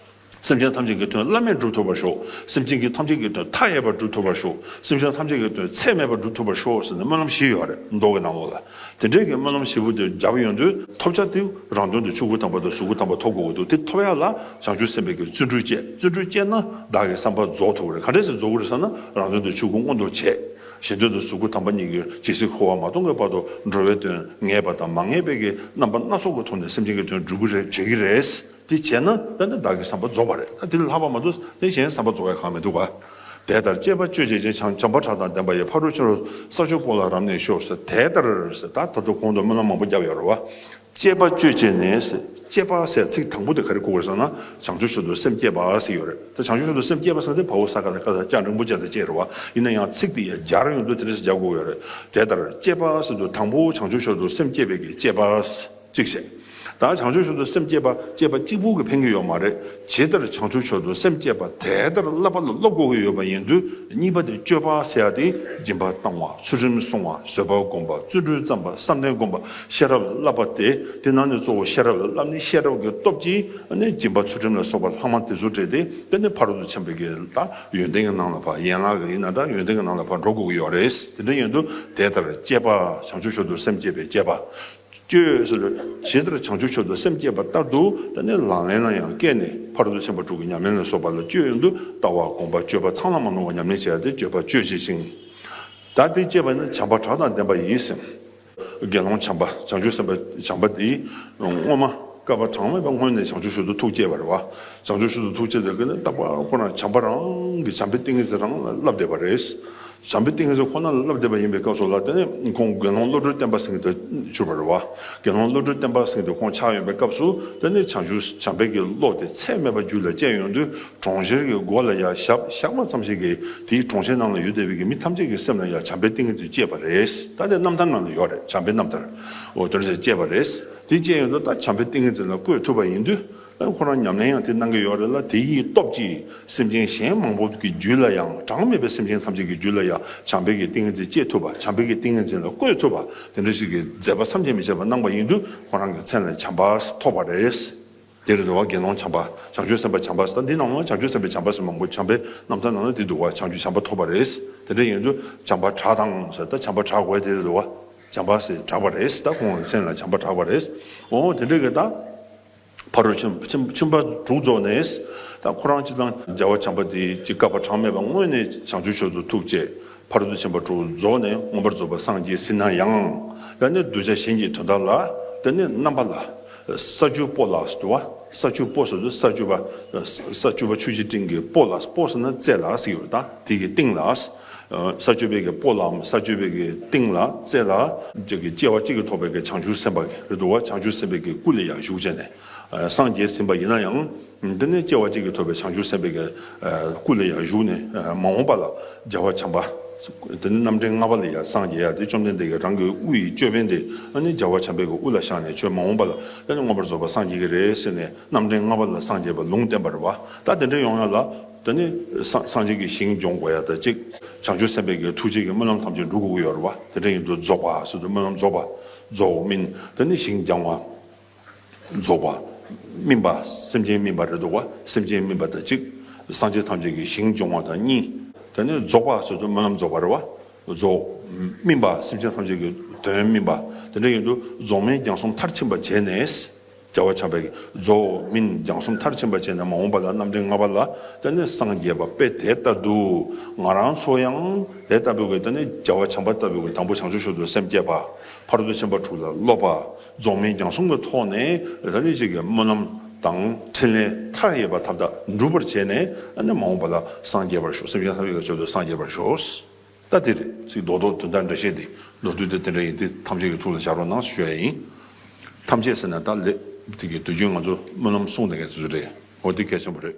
སེམས་ཅན་ཐམས་ཅད་ཀྱི་དོན་བླ་མེད་སྒྲུབ་ཐུབ་པར་ཤོག་སེམས་ཅན་གྱི་ཐམས་ཅད་ཀྱི་དོན་མཐའ་ཡས་པར་སྒྲུབ་ཐུབ་པར་ཤོག་སེམས་ཅན་ཐམས་ཅད་ཀྱི་དོན་ཚད་མེད་པར་སྒྲུབ་ཐུབ་པར་ཤོག་ཟེར་ནས་སྨོན་ལམ་བཞི་ཡོད་རེད། མདོ་གི་ནང་ལོགས་ལ། དེ་འདྲའི་གི་སྨོན་ལམ་བཞི་པོ་དེ་བརྒྱབ་ཡོང་དུས་ཐོབ་བྱ་དེ་རང་དོན་དུ་ཆོས་སྐུ་དམ་པ་དང་གཟུགས་སྐུ་དམ་པ་ཐོབ་དགོས་ཀྱི་འདུག་དེ་ཐོབ་ཡ་ལ་བྱང་ཆུབ་སེམས་དཔའི་གི་བརྩོན་འགྲུས་བསྐྱེད། བརྩོན་འགྲུས་བསྐྱེད་ན་བདག་གི་བསམ་པ་རྫོགས་ཐུབ་ཀྱི་རེད། ག་འདྲས་སེ་རྫོགས་ཀྱི་རེད་ཟེར་ན། རང་དོན་དུ་ཆོས་སྐུ་མངོན་དུ་བྱས། གཞན་དོན་དུ་གཟུགས་སྐུ་དམ་པ་གཉིས་ཀྱིས་ཇི་སྲིད་འཁོར་བ་མ་སྟོངས་ཀྱི་བར་དུ་འགྲོ་བའི་དོན་ངེས་པ་དང་མ་ངེས་པའི་གི་རྣམ་པ་སྣ་ཚོགས་ཀྱི་ཐོག་ནས་སེམས་ཅན་གྱི་དོན་སྒྲུབ་ཀྱི་རེད། བྱེད་ཀྱི་རེད། དེ་བྱས་ན་ད་ནི་བདག་གི་བསམ་པ་རྫོགས་པ་རེད། ད་དེ་ལས་ལྷག་པ་མ་གཏོགས་དེ་གཞན་བསམ་པ་རྫོགས་ཡ་གང་མི་འདུག་ག་དེ་ལྟར་སྤྱད་པ་སྤྱོད་བྱེད་ཅིང་། བྱམས་བྱམས་པ་ཕྲག་དང་ལྡན་པ་ཡི། ཕ་རོལ་ཕྱིན་རོ་ས་ཕྱོགས་ཀུན་ལ་རབ་གནས་ཤོག་ཟེར། དེ་ལྟར་ཟེར། ད་ད་དུང་གོང་དུ་སྨོན་ལམ་མང་པོ་བརྒྱབ་ཡོད་རེད་བ། གཅེས་པ་སྤྱོད་བྱས་ནས། གཅེས་པ་ཟེར་ཚིག་དང་པོ་དེ་ག་རེ་གོ་དགོས་ཟེར་ན། བྱང་ཆུབ་མཆོག་ཏུ་སེམས་བསྐྱེད་པ་ཟེར་ཡོད་རེད། ད་བྱང་ཆུབ་མཆོག་ཏུ་སེམས་བསྐྱེད་པ་ཟེར་དེ་བའོ་ས་ག་ད་ཀ་ད་ཅ་འགྲེང་བུ་ཅ་ད་བཅས་རེད་བ། ཡིན་ན་ཡང་ཚིག་དེ་ཡ་སྦྱར་ཡོང་དུས་དེ་འདྲ་ཞིག་སྦྱར་དགོས་ཡོད་རེད། དེ་ལྟར་གཅེས་པ་ཟེར་དུས་དང་པོ་བྱང་ཆུབ་མཆོག་ཏུ་སེམས་བསྐྱེད་པའི་གི་གཅེས་པ་གཅིག་བྱས། ད་བྱང་ཆུབ་མཆོག་ཏུ་སེམས་བསྐྱེད་པ་བསྐྱེད་པ་གཅིག་པུ་གིས་ཕན་གྱི་ཡོད་མ་རེད། ཇི་ལྟར་བྱང་ཆུབ་མཆོག་ཏུ་སེམས་བསྐྱེད་པ་དེ་ལྟར་བསླབ་པ་ལ་སློབ་དགོས་ཀྱི་ཡོད་པ་ཡིན་དུས། གཉིས་པ་དེ་སྤྱོད་པ་ཟེར་ཡ་དེ་སྦྱིན་པ་བཏང་བ། ཚུལ་ཁྲིམས་སྲུང་བ། བཟོད་པ་སྒོམ་པ། བརྩོན་འགྲུས་བརྩམས་པ། བསམ་གཏན་སྒོམ་པ། ཤེས་རབ་བསླབ་པ་དེ། དེ་ནང་ནས་གཙོ་བོ་ཤེས་རབ་ལ་བསླབ་ནས། ཤེས་རབ་ཀྱི་སྟོབས་ཀྱིས་ནི་སྦྱིན་པ་ཚུལ་ཁྲིམས་ལ་སོགས་པ་ལྷག་མ་དེ་ཚོ་སྤྲད་དེ། དེ་ནི་ཕ་རོལ་ཏུ་ཕྱིན་པའི་གི་ད་ཡོན་ཏན་གྱི་ནང་ལ་ཕར། ཡན་ལག་གི་ཡིན་ན་འདྲ་ཡོན་ཏན་གྱི་ནང་ལ་ཕར་འགྲོ་དགོས་ཀྱི་ཡོད་རེད། དེ་འདྲ་ཡིན་དུས་དེ་ལྟར་གཅེས་པ། བྱང་ཆུབ་མཆོག་ཏུ་སེམས་བསྐྱེད་པའི་གཅེས་པ། སྤྱོད་ཟེར་དུས་ཇི་ལྟར་བྱང་ཆུབ་མཆོག་ཏུ་སེམས་བསྐྱེད་པ་ལྟར་དུ། དེ་ནི་ལག་ལེན་ལ་ཡང་བཀལ་ནས། ཕ་རོལ་ཏུ་ཕྱིན་པ་དྲུག་གི་ཉམས་ལེན་ལ་སོགས་པ་ལ་སྤྱོད་ཡོང་དུས། ལྟ་བ་སྒོམ་པ་སྤྱོད་པ་ཚང་ལ་མ་ནོར་བ་ཉམས་ལེན་བྱེད་ཡ་དེ་སྤྱོད་པ་སྤྱོད་བྱེད་ཅིང་། ད་དེ་སྤྱད་པ་ནི་བྱམས་པ་བྲག་དང་ལྡན་པ་ཡིས་ཟེར། དགེ་སློང་བྱམས་པ། བྱང་ཆུབ་སེམས་དཔའ་བྱམས་པ་འདིས་སྔོན་མ་བསྐལ་པ་གྲངས་མེད་པ་སྔོན་ནས་བྱང་ཆུབ་མཆོག་ཏུ་ཐུགས་བསྐྱེད་པ་རེད་བ། བྱང་ཆུབ་མཆོག་ཏུ་ཐུགས་བསྐྱེད་དེ་གི་ནི་རྟག་པར་ཁོ་རང་བྱམས་པ་རང་གི། བྱམས་པའི་ཏིང་ངེ་འཛིན་རང་ལ་བསླབ་བསྡད་པ་རེད། བྱམས་པའི་ཏིང་ངེ་འཛིན་ཁོ་ན་ལ་བསླབ་བསྡད་པ་ཡིན་པའི་སྐབས་སུ་ལ། དེ་ནས་ཁོང་དགེ་སློང་བློ་གྲོས་བརྟན་པ་ཟེར་མཁན་དེ་གྱུར་པ་རེད་བ། དགེ་སློང་བློ་གྲོས་བརྟན་པ་ཟེར་མཁན་དེ་ཁོང་ཆགས་ཡོང་པའི་སྐབས་སུ། དེ་ནས་བྱང་ཆུབ་བྱམས་པའི་གི་བློ་དེ་ཚད་མེད་པ་རྒྱུད་ལ་སྐྱེས་ཡོང་དུས། གྲོང་ཁྱེར་གྱི་སྒོ་ལ་ཡར་ཞག་ཞག་མ་ཙམ་ཞིག་གིས་དེའི་གྲོང་ཁྱེར་ནང་ལ་ཡོད་བསྡད་པའི་གི་མི་ཐམས་ཅད་ཀྱི་སེམས་ལ་ཡང་བྱམས་པའི་ཏིང་ངེ་འཛིན་སྐྱེས་པ་རེད། ད་དེ་རྣམ་ཐར་ནང་ལ་ཡོད་རེད། བྱམས་པའི་རྣམ་ཐར། འོ་དེ་འདྲ་ཞིག་སྐྱེས་པ་རེད། དེ་སྐྱེས་ཡོང་དུས་ད་བྱམས་པའི་ཏིང་ངེ་འཛིན་ལ་བཀོད་ཐུབ་པ་ཡིན་དུས། ཨ། ཁོ་རང་ཉམས་ལེན་ཡང་དེ་གནང་གི་ཡོད་རེད་ལ། དེ་ཡི་སྟོབས་ཀྱིས་སེམས་ཅན་གཞན་མང་པོ་གི་རྒྱུད་ལ་ཡང་། གྲངས་མེད་པའི་སེམས་ཅན་ཐམས་ཅད་ཀྱི་རྒྱུད་ལ་ཡང་བྱམས་པའི་གི་ཏིང་ངེ་འཛིན་སྐྱེ་ཐུབ་པ། བྱམས་པའི་གི་ཏིང་ངེ་འཛིན་ལ་བཀོད་ཐུབ་པ། དེ་འདྲ་ཞིག་གི་མཛད་པ་བསམ་གྱིས་མི་ཁྱབ་པ་གནང་བ་ཡིན་དུས། ཁོ་རང་གི་མཚན་ལ་བྱམས་པ་ཐོགས་པ་རེད། དེ་རེད་དོ། དགེ་སློང་བྱམས་པ། བྱང་ཆུབ་སེམས་དཔའ་བྱམས་པ་ཟེར། ད་འདི་ནང་ལ་བྱང་ཆུབ་སེམས་དཔའ་བྱམས་པ་ཟེར་མང་པོ། བྱམས་པའི་རྣམ་ཐར་ནང་ལ་དེ་འདུག་བ། བྱང་ཆུབ་བྱམས་པ་ཐོབ་པ་རེད། དེ་འདྲ་ཡིན་དུས་བྱམས་པ་བྲག་དང་ཟེར། ད་བྱམས་པ་བྲག་དགོས་དེ་རེད་དོ། བྱམས་པ་ཟེར་བྲག་པ་རེད། ད་ཁོང་གི་མཚན་ལ་བྱམས་པ་བྲག་པ་རེད། འོ་དེ་འདྲ་གི་ད། ཕ་རོལ་ཕྱིན་ཕྱིན་ཕྱིན་པ་དྲུག་རྫོགས་ནས། ད་ཁོ་རང་སྤྱིར་བཏང་རྒྱལ་བ་བྱམས་པ་དེ་ཅིག་བསྐལ་པ་གྲངས་མེད་པ་སྔོན་ནས་བྱང་ཆུབ་མཆོག་ཏུ་ཐུགས་བསྐྱེད། ཕ་རོལ་ཏུ་ཕྱིན་པ་དྲུག་རྫོགས་ནས་མངོན་པར་རྫོགས་པར་སངས་རྒྱས་ཟིན་ན་ཡང་། ད་ནི་གདུལ་བྱ་གཞན་གྱི་དོན་དག་ལ། ད་ནི་རྣམ་པ་ལ། ས་བཅུ་པོ་ལ་ཟེར་དུས་བ། ས་བཅུ་པོ་ཟེར་དུས་ས་བཅུ་པ། ས་བཅུ་པ་ཆུ་བཞི་སྤྲིན་གྱི་པོ་ལ། པོ་ཟེར་ན་རྩེ་ལ་ཟེར་གྱི་ཡོད་རེད། ད་དེ་གི་སྟེང་ལ། ས་བཅུ་པའི་གི་པོ་ལའམ་ས་བཅུ་པའི་གི་སྟེང་ལ། རྩེ་ལ་ཅིག་གི་སྐྱེ་བ་གཅིག་གིས་ཐོགས་པའི་གི་བྱང་ཆུབ་སེམས་དཔའ་གི་རེད་འདུག་བ། བྱང་ཆུབ་སེམས་དཔའི་གི་སྐུ་ལ་ཡང་བཞུགས་བྱས་ནས། སངས་རྒྱས་ཟིན་པ་ཡིན་ན་ཡང་། དེ་ནས་སྐྱེ་བ་གཅིག་གིས་ཐོགས་པའི་བྱང་ཆུབ་སེམས་དཔའི་གི་སྐུ་ལ་ཡང་བཞུགས་ནས། མ་འོངས་པ་ལ་རྒྱལ་བ་བྱམས་པ། དེ་ནི་རྣམ་འདྲེན་ལྔ་པ་ལ་ཡང་སངས་རྒྱས་ཡ་དེ། བཅོམ་ལྡན་འདས་ཀྱིས་རང་གི་དབུ་ཡི་ཅོད་པན་དེ་ཨ་ནི་རྒྱལ་བ་བྱམས་པའི་གི་དབུ་ལ་བཞག་ནས། ཁྱོད་མ་འོངས་པ་ལ་དེ་ནི་མངོན་པར་རྫོགས་པར་སངས་རྒྱས་ཀྱི་རེད་ཟེར་ནས། རྣམ་འདྲེན་ལྔ་པ་ལ་སངས་རྒྱས་པ་ལུང་བསྟན་པ་རེད་བ། ད་དེ་འདྲ་ཡོང་ཡ་ལ། དེ་ནི་སངས་སངས་རྒྱས་ཀྱི་ཞིང་སྦྱོང་དགོས་ཡ་ད་གཅིག། བྱང་ཆུབ་སེམས་དཔའི་གི་ཐུགས་རྗེ་གི་སྨོན་ལམ་ཐམས་ཅད་འགྲུབ་དགོས་ཀྱི་ཡོད་རེད་བ། དེ་འདྲ་ཡིན་དུས་རྫོགས་པ་ཟེར་དུས་སྨོན་ལམ་རྫོགས་པ། རྫོགས་སྨིན། དེ་ནི་ཞིང་སྦྱང་བ། རྫོགས་པ། སྨིན་པ། སེམས་ཅན་སྨིན་པ་རེད་འདུག་བ། སེམས་ཅན་སྨིན་པ་དང་གཅིག། སངས་རྒྱས་ཐམས་ཅད་ཀྱི་ཞིང་སྦྱོང་བ་དང་གཉིས། དེ་ནི་རྫོགས་པ་ཟེར་དུས་སྨོན་ལམ་རྫོགས་པ་རེད་བ། རྫོགས། སྨིན་པ། སེམས་ཅན་ཐམས་ཅད་ཀྱི་དོན་སྨིན་པ། དེ་འདྲ་ཡིན་དུས་རྫོགས་སྨིན་སྦྱང་གསུམ་མཐར་ཕྱིན་པ་བྱས་ནས། རྒྱལ་བ་བྱམས་པའི་རྫོགས་སྨིན་སྦྱང་གསུམ་མཐར་ཕྱིན་པ་བྱས་ནས། མ་འོངས་པ་ལ་རྣམ་འདྲེན་ལྔ་པ་ལ་དེ་ནས་སངས་རྒྱས་པ་དཔེ་དེ་ལྟར་དུ། ང་རང་ཚོ་ཡང་དེ་ལྟ་བུའི་གི་དེ་ནས་རྒྱལ་བ་བྱམས་པ་ལྟ་བུའི་གི་དང་པོ་བྱང་ཆུབ་མཆོག་ཏུ་སེམས་བསྐྱེད་པ། ཕ་རོལ་ཏུ་ཕྱིན་པ་དྲུག་ལ་སློབ་པ། རྫོགས་སྨིན་སྦྱང་གསུམ་གྱི་ཐོག་ནས་དེ་ནས་ཅིག་གི་སྨོན་ལམ་དང་འཕྲིན་ལས་མཐའ་ཡས་པ་ཐོབ་ད་འགྲུབ་པར་བྱས་ནས། ཨ་ནི་མ་འོངས་པ་ལ་སངས་རྒྱས་པར་ཤོག། སེམས་ཅན་ཐམས་ཅད་ཀྱི་མཆོག་ཏུ་སངས་རྒྱས་པར་ཤོག། ད་དེ་རེད། ཚིག་རྡོག་རྡོག་དོན་དག་འགྲེལ་བཤད་དེ། མདོར་བསྡུས་དེ་དེ་འདྲ་ཡིན། དེ་ཐམས་ཅད་ཀྱི་ཐུགས་ལ་འཇགས་རོགས་གནང་ཞུ་ཡ་ཡིན། ཐམས་ཅད་ཟེར་ན་ད་ལས་དེ་གི་དུས་རྒྱུན་ང་ཚོ་སྨོན་ལམ་གསུང་བསྡད་མཁན་དེ་ཚོ་རེད། འོ་དེ་གལ་ཆེན་པོ་རེད།